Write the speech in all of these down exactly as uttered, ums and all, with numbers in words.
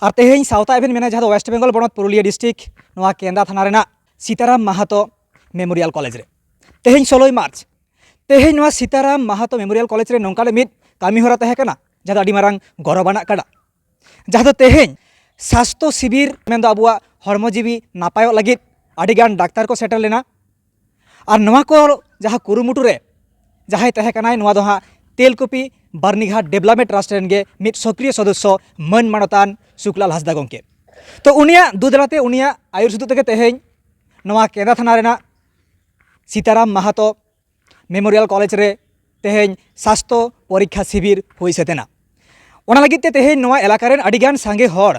ᱟᱨ ᱛᱮᱦᱮᱧ ᱥᱟᱶᱛᱟ ᱮᱵᱷᱮᱱ ᱢᱮᱱᱟ, ᱡᱟᱦᱟᱸ ᱫᱚ ᱳᱭᱮᱥᱴ ᱵᱮᱝᱜᱚᱞ ᱯᱚᱱᱚᱛ ᱯᱩᱨᱩᱞᱤᱭᱟᱹ ᱰᱤᱥᱴᱨᱤᱠᱴ, ᱱᱚᱣᱟ ᱠᱮᱸᱫᱟ ᱛᱷᱟᱱᱟ ᱨᱮᱱᱟᱜ ᱥᱤᱛᱟᱨᱟᱢ ᱢᱟᱦᱟᱛᱚ ᱢᱮᱢᱳᱨᱤᱭᱟᱞ ᱠᱚᱞᱮᱡᱽ ᱨᱮ ᱛᱮᱦᱮᱧ ᱥᱳᱞᱳᱭ ᱢᱟᱨᱪ, ᱛᱮᱦᱮᱧ ᱱᱚᱣᱟ ᱥᱤᱛᱟᱨᱟᱢ ᱢᱟᱦᱟᱛᱚ ᱢᱮᱢᱳᱨᱤᱭᱟᱞ ᱠᱚᱞᱮᱡᱽ ᱨᱮ ᱱᱚᱝᱠᱟᱱ ᱢᱤᱫ ᱠᱟᱹᱢᱤ ᱦᱚᱨᱟ ᱛᱟᱦᱮᱸ ᱠᱟᱱᱟ, ᱡᱟᱦᱟᱸ ᱫᱚ ᱟᱹᱰᱤ ᱢᱟᱨᱟᱝ ᱜᱚᱨᱚᱵᱟᱱᱟᱜ ᱠᱟᱱᱟ, ᱡᱟᱦᱟᱸ ᱫᱚ ᱛᱮᱦᱮᱧ ᱥᱟᱥᱛᱷᱚ ᱥᱤᱵᱤᱨ, ᱢᱮᱱᱫᱚ ᱟᱵᱚᱣᱟᱜ ᱦᱚᱲᱢᱚ ᱡᱤᱣᱤ ᱱᱟᱯᱟᱭᱚᱜ ᱞᱟᱹᱜᱤᱫ ᱟᱹᱰᱤᱜᱟᱱ ᱰᱟᱠᱛᱟᱨ ᱠᱚ ᱥᱮᱴᱮᱨ ᱞᱮᱱᱟ᱾ ᱟᱨ ᱱᱚᱣᱟ ᱠᱚ ᱡᱟᱦᱟᱸ ᱠᱩᱨᱩᱢᱩᱴᱩ ᱨᱮ ᱡᱟᱦᱟᱸᱭ ᱛᱟᱦᱮᱸ ᱠᱟᱱᱟᱭ, ᱱᱚᱣᱟ ᱫᱚ ᱦᱟᱸᱜ ᱛᱮᱞᱠᱩᱯᱤ ᱵᱟᱨᱱᱤᱜᱷᱟᱴ ᱰᱮᱵᱷᱞᱚᱯᱢᱮᱱᱴ ᱴᱨᱟᱥᱴ ᱨᱮᱱ ᱜᱮ ᱢᱤᱫ ᱥᱚᱠᱨᱤᱭᱚ ᱥᱚᱫᱚᱥᱥᱚ ᱢᱟᱹᱱ ᱢᱟᱱᱚᱛᱟᱱ ᱥᱩᱠᱞᱟᱞ ᱦᱟᱸᱥᱫᱟ ᱜᱚᱢᱠᱮ᱾ ᱛᱚ, ᱩᱱᱤᱭᱟᱜ ᱫᱩᱫᱟᱞᱟᱛᱮ, ᱩᱱᱤᱭᱟᱜ ᱟᱹᱭᱩᱨ ᱥᱩᱛᱩᱜ ᱛᱮᱜᱮ ᱛᱮᱦᱮᱧ ᱱᱚᱣᱟ ᱠᱮᱸᱫᱟ ᱛᱷᱟᱱᱟ ᱨᱮᱱᱟᱜ ᱥᱤᱛᱟᱨᱟᱢ ᱢᱟᱦᱟᱛᱚ ᱢᱮᱢᱳᱨᱤᱭᱟᱞ ᱠᱚᱞᱮᱡᱽ ᱨᱮ ᱛᱮᱦᱮᱧ ᱥᱟᱥᱛᱷᱚ ᱯᱚᱨᱤᱠᱠᱷᱟ ᱥᱤᱵᱤᱨ ᱦᱩᱭ ᱥᱟᱹᱛ ᱮᱱᱟ᱾ ᱚᱱᱟ ᱞᱟᱹᱜᱤᱫ ᱛᱮ ᱛᱮᱦᱮᱧ ᱱᱚᱣᱟ ᱮᱞᱟᱠᱟ ᱨᱮᱱ ᱟᱹᱰᱤᱜᱟᱱ ᱥᱟᱸᱜᱮ ᱦᱚᱲ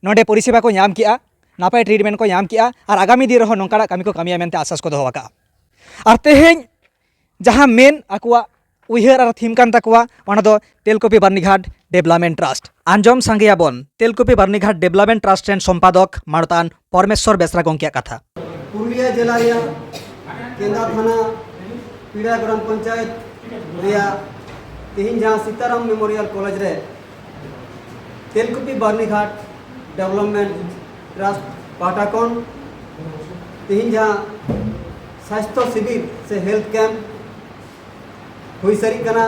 ᱱᱚᱰᱮ ᱯᱚᱨᱤᱥᱮᱵᱟ ᱠᱚ ᱧᱟᱢ ᱠᱮᱜᱼᱟ, ᱱᱟᱯᱟᱭ ᱴᱨᱤᱴᱢᱮᱱᱴ ᱠᱚ ᱧᱟᱢ ᱠᱮᱜᱼᱟ, ᱟᱨ ᱟᱜᱟᱢᱤ ᱫᱤᱱ ᱨᱮᱦᱚᱸ ᱱᱚᱝᱠᱟᱱᱟᱜ ᱠᱟᱹᱢᱤ ᱠᱚ ᱠᱟᱹᱢᱤᱭᱟ ᱢᱮᱱᱛᱮ ᱟᱥᱟᱥ ᱠᱚ ᱫᱚᱦᱚ ᱟᱠᱟᱜᱼᱟ᱾ ᱟᱨ ᱛᱮᱦᱮᱧ ᱡᱟᱦᱟᱸ ᱢᱮᱱ ᱟᱠᱚᱣᱟᱜ ᱩᱭᱦᱟᱹᱨ ᱟᱨ ᱛᱷᱤᱢ ᱠᱟᱱ ᱛᱟᱠᱚᱣᱟ, ᱚᱱᱟ ᱫᱚ ᱛᱮᱞᱠᱩᱯᱤ ᱵᱟᱨᱱᱤᱜᱷᱟᱴ ᱰᱮᱵᱷᱞᱚᱯᱢᱮᱱᱴ ᱴᱨᱟᱥᱴ᱾ ᱟᱸᱡᱚᱢ ᱥᱟᱸᱜᱮᱭᱟᱵᱚᱱ ᱛᱮᱞᱠᱩᱯᱤ ᱵᱟᱨᱱᱤᱜᱷᱟᱴ ᱰᱮᱵᱷᱞᱚᱯᱢᱮᱱᱴ ᱴᱨᱟᱥᱴ ᱨᱮᱱ ᱥᱚᱢᱯᱟᱫᱚᱠ ᱢᱟᱱᱚᱛᱟᱱ ᱯᱚᱨᱢᱮᱥᱣᱚᱨ ᱵᱮᱥᱨᱟ ᱜᱚᱢᱠᱮᱭᱟᱜ ᱠᱟᱛᱷᱟ᱾ ᱯᱩᱨᱩᱞᱤᱭᱟᱹ ᱡᱮᱞᱟ ᱨᱮᱭᱟᱜ ᱠᱮᱸᱫᱟ ᱛᱷᱟᱱᱟ ᱯᱤᱲᱟ ᱜᱨᱟᱢ ᱯᱚᱧᱪᱟᱭᱮᱛ ᱨᱮᱭᱟᱜ ᱛᱮᱦᱮᱧ ᱡᱟᱦᱟᱸ ᱥᱤᱛᱟᱨᱟᱢ ᱢᱮᱢᱳᱨᱤᱭᱟᱞ ᱠᱚᱞᱮᱡᱽ ᱨᱮ ᱛᱮᱞᱠᱩᱯᱤ ᱵᱟᱨᱱᱤᱜᱷᱟᱴ ᱰᱮᱵᱷᱞᱚᱯᱢᱮᱱᱴ ᱴᱨᱟᱥᱴ ᱯᱟᱦᱴᱟ ᱠᱷᱚᱱ ᱛᱮᱦᱮᱧ ᱡᱟᱦᱟᱸ ᱥᱟᱥᱛᱷᱚ ᱥᱤᱵᱤᱨ ᱥᱮ ᱦᱮᱞᱛᱷ ᱠᱮᱢᱯ ᱦᱩᱭ ᱥᱟᱹᱨᱤᱜ ᱠᱟᱱᱟ᱾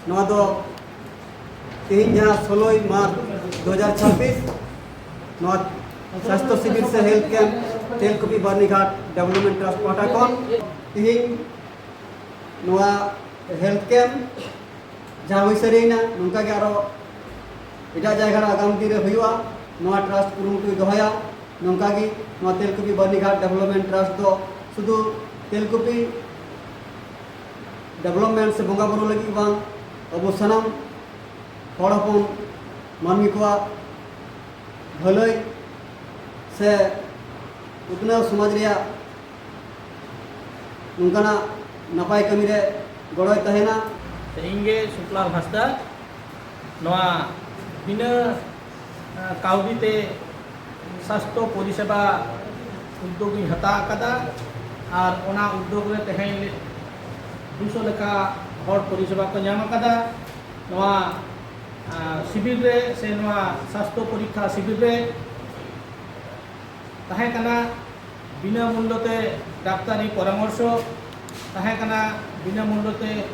ᱱᱚᱣᱟ ᱫᱚ ᱛᱮᱦᱮᱧ ᱡᱟᱦᱟᱸ ᱥᱳᱞᱳᱭ ᱢᱟᱨᱪ ᱫᱩ ᱦᱟᱡᱟᱨ ᱪᱷᱟᱵᱵᱤᱥ, ᱱᱚᱣᱟ ᱥᱟᱥᱛᱷᱚ ᱥᱤᱵᱤᱨ ᱥᱮ ᱦᱮᱞᱛᱷ ᱠᱮᱢᱯ ᱛᱮᱞᱠᱩᱯᱤ ᱵᱟᱨᱱᱤᱜᱷᱟᱴ ᱰᱮᱵᱷᱞᱚᱯᱢᱮᱱᱴ ᱴᱨᱟᱥᱴ ᱯᱟᱦᱴᱟ ᱠᱷᱚᱱ ᱛᱮᱦᱮᱧ ᱱᱚᱣᱟ ᱦᱮᱞᱛᱷ ᱠᱮᱢᱯ ᱡᱟᱦᱟᱸ ᱦᱩᱭ ᱥᱟᱹᱨᱤᱭᱮᱱᱟ, ᱱᱚᱝᱠᱟ ᱜᱮ ᱟᱨᱚ ᱮᱴᱟᱜ ᱡᱟᱭᱜᱟ ᱨᱮ ᱟᱜᱟᱢ ᱫᱤᱱ ᱨᱮ ᱦᱩᱭᱩᱜᱼᱟ᱾ ᱱᱚᱣᱟ ᱴᱨᱟᱥᱴ ᱠᱩᱨᱩᱢᱩᱴᱩᱭ ᱫᱚᱦᱚᱭᱟ᱾ ᱱᱚᱝᱠᱟ ᱜᱮ ᱱᱚᱣᱟ ᱛᱮᱞᱠᱩᱯᱤ ᱵᱟᱨᱱᱤᱜᱷᱟᱴ ᱰᱮᱵᱷᱞᱚᱯᱢᱮᱱᱴ ᱴᱨᱟᱥᱴ ᱫᱚ ᱥᱩᱫᱷᱩ ᱛᱮᱞᱠᱩᱯᱤ ᱰᱮᱵᱷᱞᱚᱯᱢᱮᱱᱴ ᱥᱮ ᱵᱚᱸᱜᱟ ᱵᱩᱨᱩ ᱞᱟᱹᱜᱤᱫ ᱵᱟᱝ, ᱟᱵᱚ ᱥᱟᱱᱟᱢ ᱦᱚᱲ ᱦᱚᱯᱚᱱ ᱢᱟᱹᱱᱢᱤ ᱠᱚᱣᱟᱜ ᱵᱷᱟᱹᱞᱟᱹᱭ ᱥᱮ ᱩᱛᱱᱟᱹᱣ ᱥᱚᱢᱟᱡᱽ ᱨᱮᱭᱟᱜ ᱱᱚᱝᱠᱟᱱᱟᱜ ᱱᱟᱯᱟᱭ ᱠᱟᱹᱢᱤ ᱨᱮ ᱜᱚᱲᱚᱭ ᱛᱟᱦᱮᱱᱟ᱾ ᱥᱮ ᱤᱧ ᱜᱮ ᱥᱩᱠᱞᱟᱞ ᱦᱟᱸᱥᱫᱟ, ᱱᱚᱣᱟ ᱵᱤᱱᱟᱹ, ᱟᱸ, ᱠᱟᱹᱣᱰᱤ ᱛᱮ ᱥᱟᱥᱛᱷᱚ ᱯᱚᱨᱤᱥᱮᱵᱟ ᱩᱫᱽᱫᱳᱜᱽ ᱤᱧ ᱦᱟᱛᱟᱣ ᱟᱠᱟᱫᱟ᱾ ᱟᱨ ᱚᱱᱟ ᱩᱫᱽᱫᱳᱜᱽ ᱨᱮ ᱛᱮᱦᱮᱧ ᱫᱩᱥᱚ ᱞᱮᱠᱟ ᱦᱚᱲ ᱯᱚᱨᱤᱥᱮᱵᱟ ᱠᱚ ᱧᱟᱢ ᱟᱠᱟᱫᱟ᱾ ᱱᱚᱣᱟ ᱥᱤᱵᱤᱨ ᱨᱮ ᱥᱮ ᱱᱚᱣᱟ ᱥᱟᱥᱛᱷᱚ ᱯᱚᱨᱤᱠᱠᱷᱟ ᱥᱤᱵᱤᱨ ᱨᱮ ᱛᱟᱦᱮᱸ ᱠᱟᱱᱟ ᱵᱤᱱᱟᱹ ᱢᱩᱞᱞᱚ ᱛᱮ ᱰᱟᱠᱛᱟᱨᱤ ᱯᱚᱨᱟᱢᱚᱨᱥᱚ, ᱛᱟᱦᱮᱸ ᱠᱟᱱᱟ ᱵᱤᱱᱟᱹ ᱢᱩᱞᱞᱚ ᱛᱮ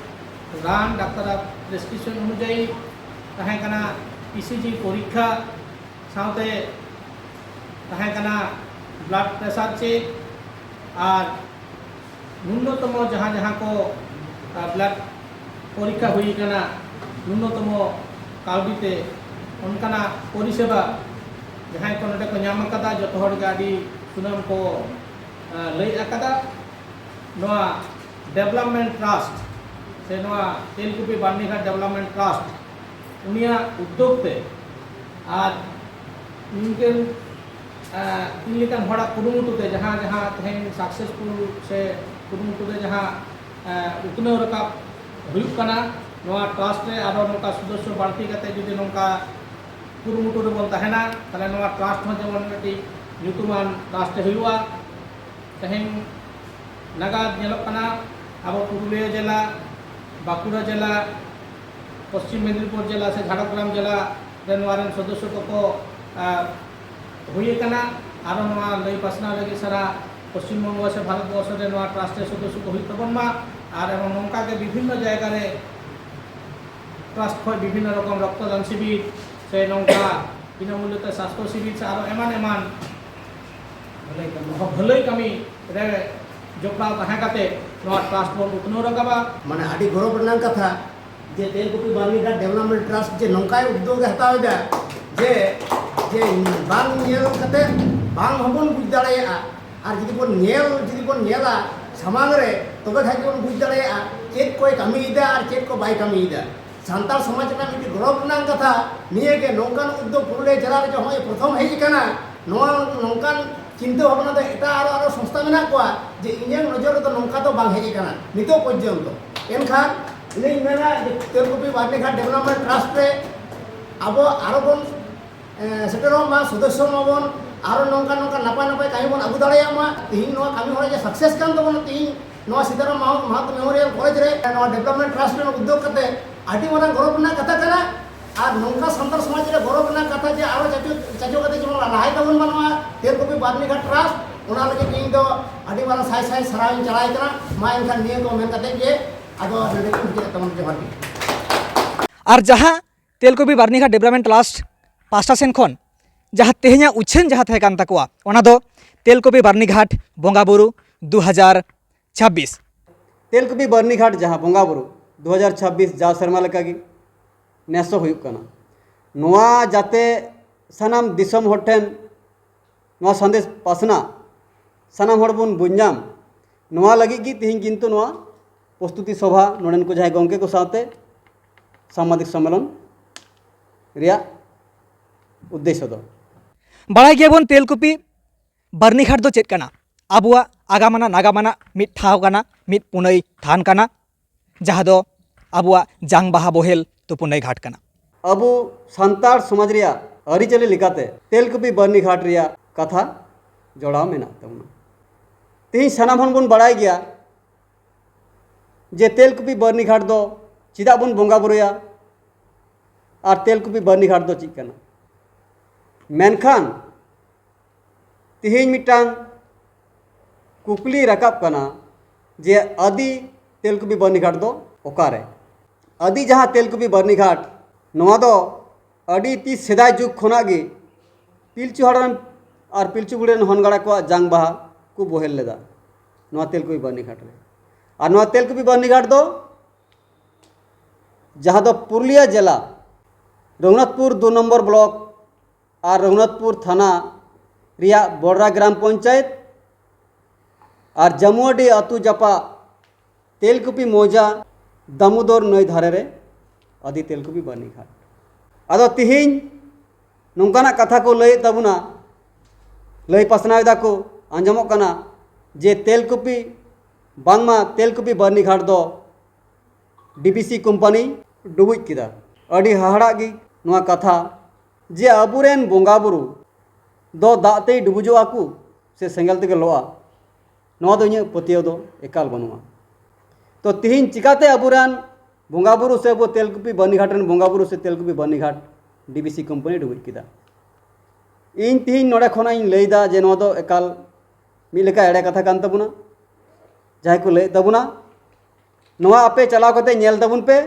ᱨᱟᱱ ᱰᱟᱠᱛᱟᱨᱟᱜ ᱯᱨᱮᱥᱠᱨᱤᱯᱥᱚᱱ ᱚᱱᱩᱡᱟᱭᱤ, ᱛᱟᱦᱮᱸ ᱠᱟᱱᱟ ᱤᱥᱤᱡᱤ ᱯᱚᱨᱤᱠᱠᱷᱟ, ᱥᱟᱶᱛᱮ ᱛᱟᱦᱮᱸ ᱠᱟᱱᱟ ᱵᱞᱟᱰ ᱯᱨᱮᱥᱟᱨ ᱪᱮᱠ ᱟᱨ ᱱᱩᱱᱱᱚᱛᱚᱢᱚ ᱡᱟᱦᱟᱸ ᱡᱟᱦᱟᱸ ᱠᱚ ᱵᱞᱟᱰ ᱯᱚᱨᱤᱠᱠᱷᱟ ᱦᱩᱭ ᱠᱟᱱᱟ, ᱱᱩᱱᱱᱚᱛᱚᱢᱚ ᱠᱟᱹᱣᱰᱤ ᱛᱮ ᱚᱱᱠᱟᱱᱟᱜ ᱯᱚᱨᱤᱥᱮᱵᱟ ᱡᱟᱦᱟᱸᱭ ᱠᱚ ᱱᱚᱰᱮ ᱠᱚ ᱧᱟᱢ ᱟᱠᱟᱫᱟ, ᱡᱚᱛᱚ ᱦᱚᱲ ᱜᱮ ᱟᱹᱰᱤ ᱥᱩᱱᱟᱢ ᱠᱚ ᱞᱟᱹᱭ ᱟᱠᱟᱫᱟ᱾ ᱱᱚᱣᱟ ᱰᱮᱵᱷᱞᱚᱯᱢᱮᱱᱴ ᱴᱨᱟᱥᱴ ᱥᱮ ᱱᱚᱣᱟ ᱛᱮᱞᱠᱩᱯᱤ ᱵᱟᱨᱱᱤᱜᱷᱟᱴ ᱰᱮᱵᱷᱞᱚᱯᱢᱮᱱᱴ ᱴᱨᱟᱥᱴ ᱩᱱᱤᱭᱟᱜ ᱩᱫᱽᱫᱳᱜᱽ ᱛᱮ ᱟᱨ ᱱᱤᱝᱠᱟᱹᱱ ᱤᱧ ᱞᱮᱠᱟᱱ ᱦᱚᱲᱟᱜ ᱠᱩᱨᱩᱢᱩᱴᱩ ᱛᱮ ᱡᱟᱦᱟᱸ ᱡᱟᱦᱟᱸ ᱛᱮᱦᱮᱧ ᱥᱟᱠᱥᱮᱥᱯᱷᱩᱞ ᱥᱮ ᱠᱩᱨᱩᱢᱩᱴᱩ ᱛᱮ ᱡᱟᱦᱟᱸ ᱩᱛᱱᱟᱹᱣ ᱨᱟᱠᱟᱵ ᱦᱩᱭᱩᱜ ᱠᱟᱱᱟ, ᱱᱚᱣᱟ ᱴᱨᱟᱥᱴ ᱨᱮ ᱟᱨᱚ ᱱᱚᱝᱠᱟ ᱥᱚᱫᱚᱥᱥᱚ ᱵᱟᱹᱲᱛᱤ ᱠᱟᱛᱮ ᱡᱩᱫᱤ ᱱᱚᱝᱠᱟ ᱠᱩᱨᱩᱢᱩᱴᱩ ᱨᱮᱵᱚᱱ ᱛᱟᱦᱮᱱᱟ, ᱛᱟᱦᱚᱞᱮ ᱱᱚᱣᱟ ᱴᱨᱟᱥᱴ ᱦᱚᱸ ᱡᱮᱢᱚᱱ ᱢᱤᱫᱴᱤᱡ ᱧᱩᱛᱩᱢᱟᱱ ᱴᱨᱟᱥᱴ ᱦᱩᱭᱩᱜᱼᱟ᱾ ᱛᱮᱦᱮᱧ ᱱᱟᱜᱟᱫ ᱧᱮᱞᱚᱜ ᱠᱟᱱᱟ, ᱟᱵᱚ ᱯᱩᱨᱩᱞᱤᱭᱟᱹ ᱡᱮᱞᱟ, ᱵᱟᱸᱠᱩᱲᱟ ᱡᱮᱞᱟ, ᱯᱚᱥᱪᱤᱢ ᱢᱮᱫᱽᱱᱤᱯᱩᱨ ᱡᱮᱞᱟ ᱥᱮ ᱡᱷᱟᱲᱜᱨᱟᱢ ᱡᱮᱞᱟ ᱨᱮ ᱱᱚᱣᱟ ᱨᱮᱱ ᱥᱚᱫᱚᱥᱥᱚ ᱠᱚᱠᱚ ᱦᱩᱭ ᱟᱠᱟᱱᱟ᱾ ᱟᱨᱚ ᱱᱚᱣᱟ ᱞᱟᱹᱭ ᱯᱟᱥᱱᱟᱣ ᱞᱟᱹᱜᱤᱫ ᱥᱟᱨᱟ ᱯᱚᱥᱪᱤᱢ ᱵᱚᱝᱜᱚ ᱥᱮ ᱵᱷᱟᱨᱚᱛ ᱵᱚᱨᱥᱚ ᱨᱮ ᱱᱚᱣᱟ ᱴᱨᱟᱥᱴ ᱨᱮ ᱥᱚᱫᱚᱥᱥᱚ ᱠᱚ ᱦᱩᱭᱩᱜ ᱛᱟᱵᱚᱱ ᱢᱟ᱾ ᱟᱨ ᱮᱵᱚᱝ ᱱᱚᱝᱠᱟ ᱜᱮ ᱵᱤᱵᱷᱤᱱᱱᱚ ᱡᱟᱭᱜᱟ ᱨᱮ ᱴᱨᱟᱥᱴ ᱠᱷᱚᱱ ᱵᱤᱵᱷᱤᱱᱱᱚ ᱨᱚᱠᱚᱢ ᱨᱚᱠᱛᱚᱫᱟᱱ ᱥᱤᱵᱤᱨ ᱥᱮ ᱱᱚᱝᱠᱟ ᱵᱤᱱᱟᱹᱢᱩᱞᱞᱚ ᱛᱮ ᱥᱟᱥᱛᱷᱚ ᱥᱤᱵᱤᱨ ᱥᱮ ᱟᱨᱚ ᱮᱢᱟᱱ ᱮᱢᱟᱱ ᱵᱷᱟᱹᱞᱟᱹᱭ ᱠᱟᱹᱢᱤ᱾ ᱵᱷᱟᱹᱞᱟᱹᱭ ᱠᱟᱹᱢᱤ ᱨᱮ ᱡᱚᱯᱲᱟᱣ ᱛᱟᱦᱮᱸ ᱠᱟᱛᱮ ᱱᱚᱣᱟ ᱴᱨᱟᱥᱴ ᱵᱚᱱ ᱩᱛᱱᱟᱹᱣ ᱨᱟᱠᱟᱵᱟ᱾ ᱢᱟᱱᱮ ᱟᱹᱰᱤ ᱜᱚᱨᱚᱵᱽ ᱨᱮᱱᱟᱜ ᱠᱟᱛᱷᱟ ᱡᱮ ᱛᱮᱞᱠᱩᱯᱤ ᱵᱟᱨᱱᱤᱜᱷᱟᱴ ᱰᱮᱵᱷᱞᱚᱯᱢᱮᱱᱴ ᱴᱨᱟᱥᱴ ᱡᱮ ᱱᱚᱝᱠᱟᱭ ᱩᱫᱽᱫᱳᱜᱽ ᱮ ᱦᱟᱛᱟᱣ ᱮᱫᱟ ᱡᱮ, ᱡᱮ ᱵᱟᱝ ᱧᱮᱞ ᱠᱟᱛᱮ ᱵᱟᱝ ᱦᱚᱸᱵᱚᱱ ᱵᱩᱡᱽ ᱫᱟᱲᱮᱭᱟᱜᱼᱟ᱾ ᱟᱨ ᱡᱩᱫᱤ ᱵᱚᱱ ᱧᱮᱞ, ᱡᱩᱫᱤ ᱵᱚᱱ ᱧᱮᱞᱟ ᱥᱟᱢᱟᱝ ᱨᱮ, ᱛᱚᱵᱮ ᱠᱷᱟᱡ ᱜᱮᱵᱚᱱ ᱵᱩᱡᱽ ᱫᱟᱲᱮᱭᱟᱜᱼᱟ ᱪᱮᱫ ᱠᱚᱭ ᱠᱟᱹᱢᱤᱭᱮᱫᱟ ᱟᱨ ᱪᱮᱫ ᱠᱚ ᱵᱟᱭ ᱠᱟᱹᱢᱤᱭᱮᱫᱟ᱾ ᱥᱟᱱᱛᱟᱲ ᱥᱚᱢᱟᱡᱽ ᱨᱮᱱᱟᱜ ᱢᱤᱫᱴᱤᱡ ᱜᱚᱨᱚᱵᱽ ᱨᱮᱱᱟᱜ ᱠᱟᱛᱷᱟ ᱱᱤᱭᱟᱹ ᱜᱮ, ᱱᱚᱝᱠᱟᱱ ᱩᱫᱽᱫᱳᱜᱽ ᱯᱩᱨᱩᱞᱤᱭᱟᱹ ᱡᱮᱞᱟ ᱨᱮ ᱱᱚᱜᱼᱚᱭ ᱯᱨᱚᱛᱷᱚᱢ ᱦᱮᱡ ᱟᱠᱟᱱᱟ᱾ ᱱᱚᱣᱟ ᱱᱚᱝᱠᱟᱱ ᱪᱤᱱᱛᱟᱹ ᱵᱷᱟᱵᱽᱱᱟ ᱫᱚ ᱮᱴᱟᱜ ᱟᱨᱚ, ᱟᱨᱚ ᱥᱚᱝᱥᱛᱷᱟ ᱢᱮᱱᱟᱜ ᱠᱚᱣᱟ ᱡᱮ ᱤᱧᱟᱹᱜ ᱱᱚᱡᱚᱨ ᱨᱮᱫᱚ ᱱᱚᱝᱠᱟ ᱫᱚ ᱵᱟᱝ ᱦᱮᱡ ᱟᱠᱟᱱᱟ ᱱᱤᱛᱚᱜ ᱯᱚᱨᱡᱚᱱᱛᱚ᱾ ᱮᱱᱠᱷᱟᱱ ᱤᱧᱤᱧ ᱢᱮᱱᱟ ᱡᱮ ᱛᱮᱞᱠᱩᱯᱤ ᱵᱟᱨᱱᱤᱜᱷᱟᱴ ᱰᱮᱵᱷᱞᱚᱯᱢᱮᱱᱴ ᱴᱨᱟᱥᱴ ᱨᱮ ᱟᱵᱚ ᱟᱨᱚ ᱵᱚᱱ, ᱮ, ᱥᱮᱴᱮᱨᱚᱜ ᱢᱟ, ᱥᱚᱫᱚᱥᱥᱚ ᱢᱟᱵᱚᱱ, ᱟᱨᱚ ᱱᱚᱝᱠᱟ ᱱᱚᱝᱠᱟ ᱱᱟᱯᱟᱭ ᱱᱟᱯᱟᱭ ᱠᱟᱹᱢᱤ ᱵᱚᱱ ᱟᱹᱜᱩ ᱫᱟᱲᱮᱭᱟᱜ ᱢᱟ᱾ ᱛᱮᱦᱮᱧ ᱱᱚᱣᱟ ᱠᱟᱹᱢᱤ ᱦᱚᱨᱟ ᱡᱮ ᱥᱟᱠᱥᱮᱥ ᱠᱟᱱ ᱛᱟᱵᱚᱱᱟ, ᱛᱮᱦᱮᱧ ᱱᱚᱣᱟ ᱥᱤᱛᱟᱨᱟᱢ ᱢᱟᱦᱟ-, ᱢᱟᱦᱟᱛᱚ ᱢᱮᱢᱳᱨᱤᱭᱟᱞ ᱠᱚᱞᱮᱡᱽ ᱨᱮ ᱱᱚᱣᱟ ᱰᱮᱵᱷᱞᱚᱯᱢᱮᱱᱴ ᱴᱨᱟᱥᱴ ᱨᱮᱱᱟᱜ ᱩᱫᱽᱫᱳᱜᱽ ᱠᱟᱛᱮ ᱟᱹᱰᱤ ᱢᱟᱨᱟᱝ ᱜᱚᱨᱚᱵᱽ ᱨᱮᱱᱟᱜ ᱠᱟᱛᱷᱟ ᱠᱟᱱᱟ᱾ ᱟᱨ ᱱᱚᱝᱠᱟ ᱥᱟᱱᱛᱟᱲ ᱥᱚᱢᱟᱡᱽ ᱨᱮ ᱜᱚᱨᱚᱵᱽ ᱨᱮᱱᱟᱜ ᱠᱟᱛᱷᱟ ᱡᱮ ᱟᱨᱚ ᱪᱟᱪᱳ ᱪᱟᱪᱳ ᱠᱟᱛᱮ ᱡᱮᱢᱚᱱ ᱞᱟᱦᱟᱭ ᱛᱟᱵᱚᱱ ᱢᱟ ᱱᱚᱣᱟ ᱛᱮᱞᱠᱩᱯᱤ ᱵᱟᱨᱱᱤᱜᱷᱟᱴ ᱴᱨᱟᱥᱴ, ᱚᱱᱟ ᱞᱟᱹᱜᱤᱫ ᱤᱧ ᱫᱚ ᱟᱹᱰᱤ ᱢᱟᱨᱟᱝ ᱥᱟᱭ ᱥᱟᱭ ᱥᱟᱨᱦᱟᱣ ᱤᱧ ᱪᱟᱞᱟᱭ ᱠᱟᱱᱟ᱾ ᱢᱟ ᱮᱱᱠᱷᱟᱱ ᱱᱤᱭᱟᱹ ᱠᱚ ᱢᱮᱱ ᱠᱟᱛᱮ ᱜᱮ ᱟᱫᱚ ᱱᱚᱰᱮ ᱜᱮᱧ ᱢᱩᱪᱟᱹᱫ ᱛᱟᱵᱚᱱ, ᱡᱚᱦᱟᱨ ᱜᱮ᱾ ᱟᱨ ᱡᱟᱦᱟᱸ ᱛᱮᱞᱠᱩᱯᱤ ᱵᱟᱨᱱᱤᱜᱷᱟᱴ ᱰᱮᱵᱷᱞᱚᱯᱢᱮᱱᱴ ᱴᱨᱟᱥᱴ ᱯᱟᱦᱴᱟ ᱥᱮᱱ ᱠᱷᱚᱱ ᱡᱟᱦᱟᱸ ᱛᱮᱦᱮᱧᱟᱜ ᱩᱪᱷᱟᱹᱱ ᱡᱟᱦᱟᱸ ᱛᱟᱦᱮᱸ ᱠᱟᱱ ᱛᱟᱠᱚᱣᱟ, ᱚᱱᱟ ᱫᱚ ᱛᱮᱞᱠᱩᱯᱤ ᱵᱟᱨᱱᱤᱜᱷᱟᱴ ᱵᱚᱸᱜᱟ ᱵᱩᱨᱩ ᱫᱩ ᱦᱟᱡᱟᱨ ᱪᱷᱟᱵᱵᱤᱥ᱾ ᱛᱮᱞᱠᱩᱯᱤ ᱵᱟᱨᱱᱤᱜᱷᱟᱴ ᱡᱟᱦᱟᱸ ᱵᱚᱸᱜᱟ ᱵᱩᱨᱩ ᱫᱩ ᱦᱟᱡᱟᱨ ᱪᱷᱟᱵᱵᱤᱥ ᱡᱟᱣ ᱥᱮᱨᱢᱟ ᱞᱮᱠᱟᱜᱮ ᱱᱮᱥ ᱦᱚᱸ ᱦᱩᱭᱩᱜ ᱠᱟᱱᱟ᱾ ᱱᱚᱣᱟ ᱡᱟᱛᱮ ᱥᱟᱱᱟᱢ ᱫᱤᱥᱚᱢ ᱦᱚᱲ ᱴᱷᱮᱱ ᱱᱚᱣᱟ ᱥᱟᱸᱫᱮᱥ ᱯᱟᱥᱱᱟᱜ, ᱥᱟᱱᱟᱢ ᱦᱚᱲ ᱵᱚᱱ ᱵᱩᱡᱽ ᱧᱟᱢ, ᱱᱚᱣᱟ ᱞᱟᱹᱜᱤᱫ ᱜᱮ ᱛᱮᱦᱮᱧ ᱠᱤᱱᱛᱩ ᱱᱚᱣᱟ ᱯᱨᱚᱥᱛᱩᱛᱤ ᱥᱚᱵᱷᱟ ᱱᱚᱰᱮᱱ ᱠᱚ ᱡᱟᱦᱟᱸᱭ ᱜᱚᱢᱠᱮ ᱠᱚ ᱥᱟᱶᱛᱮ ᱥᱟᱢᱵᱟᱫᱤᱠ ᱥᱚᱢᱢᱮᱞᱚᱱ ᱨᱮᱭᱟᱜ ᱩᱫᱽᱫᱮᱥᱥᱚ ᱫᱚ᱾ ᱵᱟᱲᱟᱭ ᱜᱮᱭᱟᱵᱚᱱ ᱛᱮᱞᱠᱩᱯᱤ ᱵᱟᱨᱱᱤᱜᱷᱟᱴ ᱫᱚ ᱪᱮᱫ ᱠᱟᱱᱟ? ᱟᱵᱚᱣᱟᱜ ᱟᱜᱟᱢ ᱟᱱᱟᱜ ᱱᱟᱜᱟᱢ ᱟᱱᱟᱜ ᱢᱤᱫ ᱴᱷᱟᱶ ᱠᱟᱱᱟ, ᱢᱤᱫ ᱯᱩᱱᱟᱹᱭ ᱛᱷᱟᱱ ᱠᱟᱱᱟ, ᱡᱟᱦᱟᱸ ᱫᱚ ᱟᱵᱚᱣᱟᱜ ᱡᱟᱝ ᱵᱟᱦᱟ ᱵᱚᱦᱮᱞ ᱛᱩᱯᱩᱱᱟᱹᱭ ᱜᱷᱟᱴ ᱠᱟᱱᱟ᱾ ᱟᱵᱚ ᱥᱟᱱᱛᱟᱲ ᱥᱚᱢᱟᱡᱽ ᱨᱮᱭᱟᱜ ᱟᱹᱨᱤᱪᱟᱹᱞᱤ ᱞᱮᱠᱟᱛᱮ ᱛᱮᱞᱠᱩᱯᱤ ᱵᱟᱨᱱᱤᱜᱷᱟᱴ ᱨᱮᱭᱟᱜ ᱠᱟᱛᱷᱟ ᱡᱚᱲᱟᱣ ᱢᱮᱱᱟᱜ ᱛᱟᱵᱚᱱᱟ᱾ ᱛᱮᱦᱮᱧ ᱥᱟᱱᱟᱢ ᱦᱚᱲ ᱵᱚᱱ ᱵᱟᱲᱟᱭ ᱜᱮᱭᱟ ᱡᱮ ᱛᱮᱞᱠᱩᱯᱤ ᱵᱟᱨᱱᱤᱜᱷᱟᱴ ᱫᱚ ᱪᱮᱫᱟᱜ ᱵᱚᱱ ᱵᱚᱸᱜᱟ ᱵᱩᱨᱩᱭᱟ ᱟᱨ ᱛᱮᱞᱠᱩᱯᱤ ᱵᱟᱨᱱᱤᱜᱷᱟᱴ ᱫᱚ ᱪᱮᱫ ᱠᱟᱱᱟ᱾ ᱢᱮᱱᱠᱷᱟᱱ ᱛᱮᱦᱮᱧ ᱢᱤᱫᱴᱟᱝ ᱠᱩᱠᱞᱤ ᱨᱟᱠᱟᱵ ᱠᱟᱱᱟ ᱡᱮ ᱟᱹᱫᱤ ᱛᱮᱞᱠᱩᱯᱤ ᱵᱟᱨᱱᱤᱜᱷᱟᱴ ᱫᱚ ᱚᱠᱟᱨᱮ? ᱟᱹᱫᱤ ᱡᱟᱦᱟᱸ ᱛᱮᱞᱠᱩᱯᱤ ᱵᱟᱨᱱᱤᱜᱷᱟᱴ, ᱱᱚᱣᱟ ᱫᱚ ᱟᱹᱰᱤ ᱛᱤᱥ ᱥᱮᱫᱟᱭ ᱡᱩᱜᱽ ᱠᱷᱚᱱᱟᱜ ᱜᱮ ᱯᱤᱞᱪᱩ ᱦᱟᱲᱟᱢ ᱟᱨ ᱯᱤᱞᱪᱩ ᱵᱩᱲᱦᱤ ᱨᱮᱱ ᱦᱚᱱ ᱜᱟᱲᱟ ᱠᱚᱣᱟᱜ ᱡᱟᱝ ᱵᱟᱦᱟ ᱠᱚ ᱵᱚᱦᱮᱞ ᱞᱮᱫᱟ ᱱᱚᱣᱟ ᱛᱮᱞᱠᱩᱯᱤ ᱵᱟᱨᱱᱤᱜᱷᱟᱴ ᱨᱮ᱾ ᱟᱨ ᱱᱚᱣᱟ ᱛᱮᱞᱠᱩᱯᱤ ᱵᱟᱨᱱᱤᱜᱷᱟᱴ ᱫᱚ, ᱡᱟᱦᱟᱸ ᱫᱚ ᱯᱩᱨᱩᱞᱤᱭᱟᱹ ᱡᱮᱞᱟ ᱨᱚᱜᱷᱩᱱᱟᱛᱷᱯᱩᱨ ᱫᱩ ᱱᱚᱢᱵᱚᱨ ᱵᱞᱚᱠ ᱟᱨ ᱨᱚᱜᱷᱩᱱᱟᱛᱷᱯᱩᱨ ᱛᱷᱟᱱᱟ ᱨᱮᱭᱟᱜ ᱵᱚᱰᱨᱟ ᱜᱨᱟᱢ ᱯᱚᱧᱪᱟᱭᱮᱛ ᱟᱨ ᱡᱟᱢᱩᱣᱟᱰᱤ ᱟᱹᱛᱩ ᱡᱟᱯᱟᱜ ᱛᱮᱞᱠᱩᱯᱤ ᱢᱚᱣᱡᱟ ᱫᱟᱢᱳᱫᱚᱨ ᱱᱟᱹᱭ ᱫᱷᱟᱨᱮ ᱨᱮ ᱟᱹᱫᱤ ᱛᱮᱞᱠᱩᱯᱤ ᱵᱟᱹᱨᱱᱤᱜᱷᱟᱴ᱾ ᱟᱫᱚ ᱛᱤᱦᱤᱧ ᱱᱚᱝᱠᱟᱱᱟᱜ ᱠᱟᱛᱷᱟ ᱠᱚ ᱞᱟᱹᱭᱮᱫ ᱛᱟᱵᱚᱱᱟ, ᱞᱟᱹᱭ ᱯᱟᱥᱱᱟᱣ ᱮᱫᱟ ᱠᱚ, ᱟᱸᱡᱚᱢᱚᱜ ᱠᱟᱱᱟ ᱡᱮ ᱛᱮᱞᱠᱩᱯᱤ, ᱵᱟᱝᱢᱟ ᱛᱮᱞᱠᱩᱯᱤ ᱵᱟᱹᱨᱱᱤᱜᱷᱟᱴ ᱫᱚ ᱰᱤ ᱵᱤ ᱥᱤ ᱠᱳᱢᱯᱟᱱᱤ ᱰᱩᱵᱩᱡ ᱠᱮᱫᱟ᱾ ᱟᱹᱰᱤ ᱦᱟᱦᱟᱲᱟᱜ ᱜᱮ ᱱᱚᱣᱟ ᱠᱟᱛᱷᱟ ᱡᱮ ᱟᱵᱚᱨᱮᱱ ᱵᱚᱸᱜᱟ ᱵᱩᱨᱩ ᱫᱚ ᱫᱟᱜ ᱛᱮᱭ ᱰᱩᱵᱩᱡᱚᱜᱼᱟ ᱠᱚ ᱥᱮ ᱥᱮᱸᱜᱮᱞ ᱛᱮᱜᱮ ᱞᱚᱜᱼᱟ, ᱱᱚᱣᱟ ᱫᱚ ᱤᱧᱟᱹᱜ ᱯᱟᱹᱛᱭᱟᱹᱣ ᱫᱚ ᱮᱠᱟᱞ ᱵᱟᱹᱱᱩᱜᱼᱟ᱾ ᱛᱚ ᱛᱤᱦᱤᱧ ᱪᱤᱠᱟᱛᱮ ᱟᱵᱚᱨᱮᱱ ᱵᱚᱸᱜᱟ ᱵᱩᱨᱩ ᱥᱮ ᱟᱵᱚ ᱛᱮᱞᱠᱩᱯᱤ ᱵᱟᱹᱨᱱᱤᱜᱷᱟᱴ ᱨᱮᱱ ᱵᱚᱸᱜᱟ ᱵᱩᱨᱩ ᱥᱮ ᱛᱮᱞᱠᱩᱯᱤ ᱵᱟᱹᱨᱱᱤᱜᱷᱟᱴ ᱰᱤᱵᱤᱥᱤ ᱠᱳᱢᱯᱟᱱᱤ ᱰᱩᱵᱩᱡ ᱠᱮᱫᱟ᱾ ᱤᱧ ᱛᱤᱦᱤᱧ ᱱᱚᱰᱮ ᱠᱷᱚᱱᱟᱜ ᱤᱧ ᱞᱟᱹᱭᱫᱟ ᱡᱮ ᱱᱚᱣᱟ ᱫᱚ ᱮᱠᱟᱞ ᱢᱤᱫ ᱞᱮᱠᱟ ᱮᱲᱮ ᱠᱟᱛᱷᱟ ᱠᱟᱱ ᱛᱟᱵᱚᱱᱟ᱾ ᱡᱟᱦᱟᱸᱭ ᱠᱚ ᱞᱟᱹᱭᱮᱫ ᱛᱟᱵᱚᱱᱟ, ᱱᱚᱣᱟ ᱟᱯᱮ ᱪᱟᱞᱟᱣ ᱠᱟᱛᱮ ᱧᱮᱞ ᱛᱟᱵᱚᱱ ᱯᱮ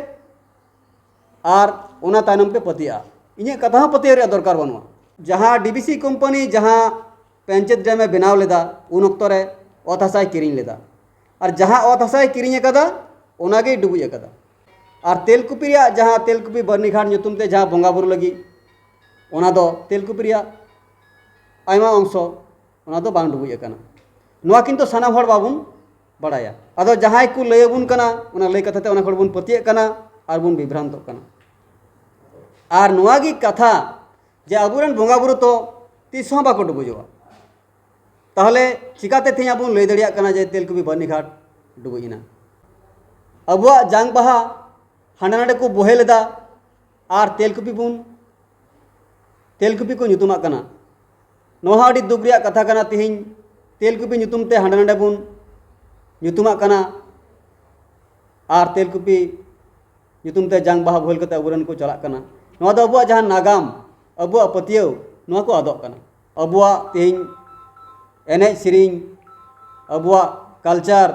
ᱟᱨ ᱚᱱᱟ ᱛᱟᱭᱱᱚᱢ ᱯᱮ ᱯᱟᱹᱛᱭᱟᱹᱜᱼᱟ᱾ ᱤᱧᱟᱹᱜ ᱠᱟᱛᱷᱟ ᱦᱚᱸ ᱯᱟᱹᱛᱭᱟᱹᱣ ᱨᱮᱭᱟᱜ ᱫᱚᱨᱠᱟᱨ ᱵᱟᱹᱱᱩᱜᱼᱟ᱾ ᱡᱟᱦᱟᱸ ᱰᱤᱵᱤᱥᱤ ᱠᱳᱢᱯᱟᱱᱤ ᱡᱟᱦᱟᱸ ᱯᱮᱧᱪᱮᱛ ᱰᱮᱢ ᱮ ᱵᱮᱱᱟᱣ ᱞᱮᱫᱟ, ᱩᱱ ᱚᱠᱛᱚ ᱨᱮ ᱚᱛ ᱦᱟᱥᱟᱭ ᱠᱤᱨᱤᱧ ᱞᱮᱫᱟ, ᱟᱨ ᱡᱟᱦᱟᱸ ᱚᱛ ᱦᱟᱥᱟᱭ ᱠᱤᱨᱤᱧ ᱟᱠᱟᱫᱟ, ᱚᱱᱟᱜᱮᱭ ᱰᱩᱵᱩᱡ ᱟᱠᱟᱫᱟ᱾ ᱟᱨ ᱛᱮᱞᱠᱩᱯᱤ ᱨᱮᱭᱟᱜ ᱡᱟᱦᱟᱸ ᱛᱮᱞᱠᱩᱯᱤ ᱵᱟᱹᱨᱱᱤᱜᱷᱟᱴ ᱧᱩᱛᱩᱢ ᱛᱮ ᱡᱟᱦᱟᱸ ᱵᱚᱸᱜᱟ ᱵᱩᱨᱩ ᱞᱟᱹᱜᱤᱫ, ᱚᱱᱟ ᱫᱚ ᱛᱮᱞᱠᱩᱯᱤ ᱨᱮᱭᱟᱜ ᱟᱭᱢᱟ ᱚᱝᱥᱚ, ᱚᱱᱟ ᱫᱚ ᱵᱟᱝ ᱰᱩᱵᱩᱡ ᱟᱠᱟᱱᱟ᱾ ᱱᱚᱣᱟ ᱠᱤᱱᱛᱩ ᱥᱟᱱᱟᱢ ᱦᱚᱲ ᱵᱟᱵᱚᱱ ᱵᱟᱲᱟᱭᱟ᱾ ᱟᱫᱚ ᱡᱟᱦᱟᱸᱭ ᱠᱚ ᱞᱟᱹᱭ ᱟᱵᱚᱱ ᱠᱟᱱᱟ, ᱚᱱᱟ ᱞᱟᱹᱭ ᱠᱟᱛᱷᱟ ᱛᱮ ᱚᱱᱟ ᱦᱚᱲ ᱵᱚᱱ ᱯᱟᱹᱛᱭᱟᱹᱜ ᱠᱟᱱᱟ ᱟᱨ ᱵᱚᱱ ᱵᱤᱵᱷᱨᱟᱱᱛᱚᱜ ᱠᱟᱱᱟ᱾ ᱟᱨ ᱱᱚᱣᱟ ᱜᱮ ᱠᱟᱛᱷᱟ ᱡᱮ ᱟᱵᱚᱨᱮᱱ ᱵᱚᱸᱜᱟ ᱵᱩᱨᱩ ᱛᱚ ᱛᱤᱥ ᱦᱚᱸ ᱵᱟᱠᱚ ᱰᱩᱵᱩᱡᱚᱜᱼᱟ᱾ ᱛᱟᱦᱚᱞᱮ ᱪᱤᱠᱟᱛᱮ ᱛᱮᱦᱮᱧ ᱟᱵᱚ ᱵᱚᱱ ᱞᱟᱹᱭ ᱫᱟᱲᱮᱭᱟᱜ ᱠᱟᱱᱟ ᱡᱮ ᱛᱮᱞᱠᱩᱯᱤ ᱵᱟᱹᱨᱱᱤᱜᱷᱟᱴ ᱰᱩᱵᱩᱡ ᱮᱱᱟ? ᱟᱵᱚᱣᱟᱜ ᱡᱟᱝ ᱵᱟᱦᱟ ᱦᱟᱸᱰᱮ ᱱᱟᱰᱮ ᱠᱚ ᱵᱚᱦᱮᱞ ᱮᱫᱟ ᱟᱨ ᱛᱮᱞᱠᱩᱯᱤ ᱵᱚᱱ, ᱛᱮᱞᱠᱩᱯᱤ ᱠᱚ ᱧᱩᱛᱩᱢᱟᱜ ᱠᱟᱱᱟ᱾ ᱱᱚᱣᱟ ᱦᱚᱸ ᱟᱹᱰᱤ ᱫᱩᱠ ᱨᱮᱭᱟᱜ ᱠᱟᱛᱷᱟ ᱠᱟᱱᱟ᱾ ᱛᱮᱦᱮᱧ ᱛᱮᱞᱠᱩᱯᱤ ᱧᱩᱛᱩᱢ ᱛᱮ ᱦᱟᱸᱰᱮ ᱱᱟᱰᱮ ᱵᱚᱱ ᱧᱩᱛᱩᱢᱟᱜ ᱠᱟᱱᱟ ᱟᱨ ᱛᱮᱞᱠᱩᱯᱤ ᱧᱩᱛᱩᱢ ᱛᱮ ᱡᱟᱝ ᱵᱟᱦᱟ ᱵᱚᱦᱮᱞ ᱠᱟᱛᱮ ᱟᱵᱚᱨᱮᱱ ᱠᱚ ᱪᱟᱞᱟᱜ ᱠᱟᱱᱟ᱾ ᱱᱚᱣᱟ ᱫᱚ ᱟᱵᱚᱣᱟᱜ ᱡᱟᱦᱟᱸ ᱱᱟᱜᱟᱢ, ᱟᱵᱚᱣᱟᱜ ᱯᱟᱹᱛᱭᱟᱹᱣ, ᱱᱚᱣᱟ ᱠᱚ ᱟᱫᱚᱜ ᱠᱟᱱᱟ᱾ ᱟᱵᱚᱣᱟᱜ ᱛᱮᱦᱮᱧ ᱮᱱᱮᱡ ᱥᱮᱨᱮᱧ, ᱟᱵᱚᱣᱟᱜ culture,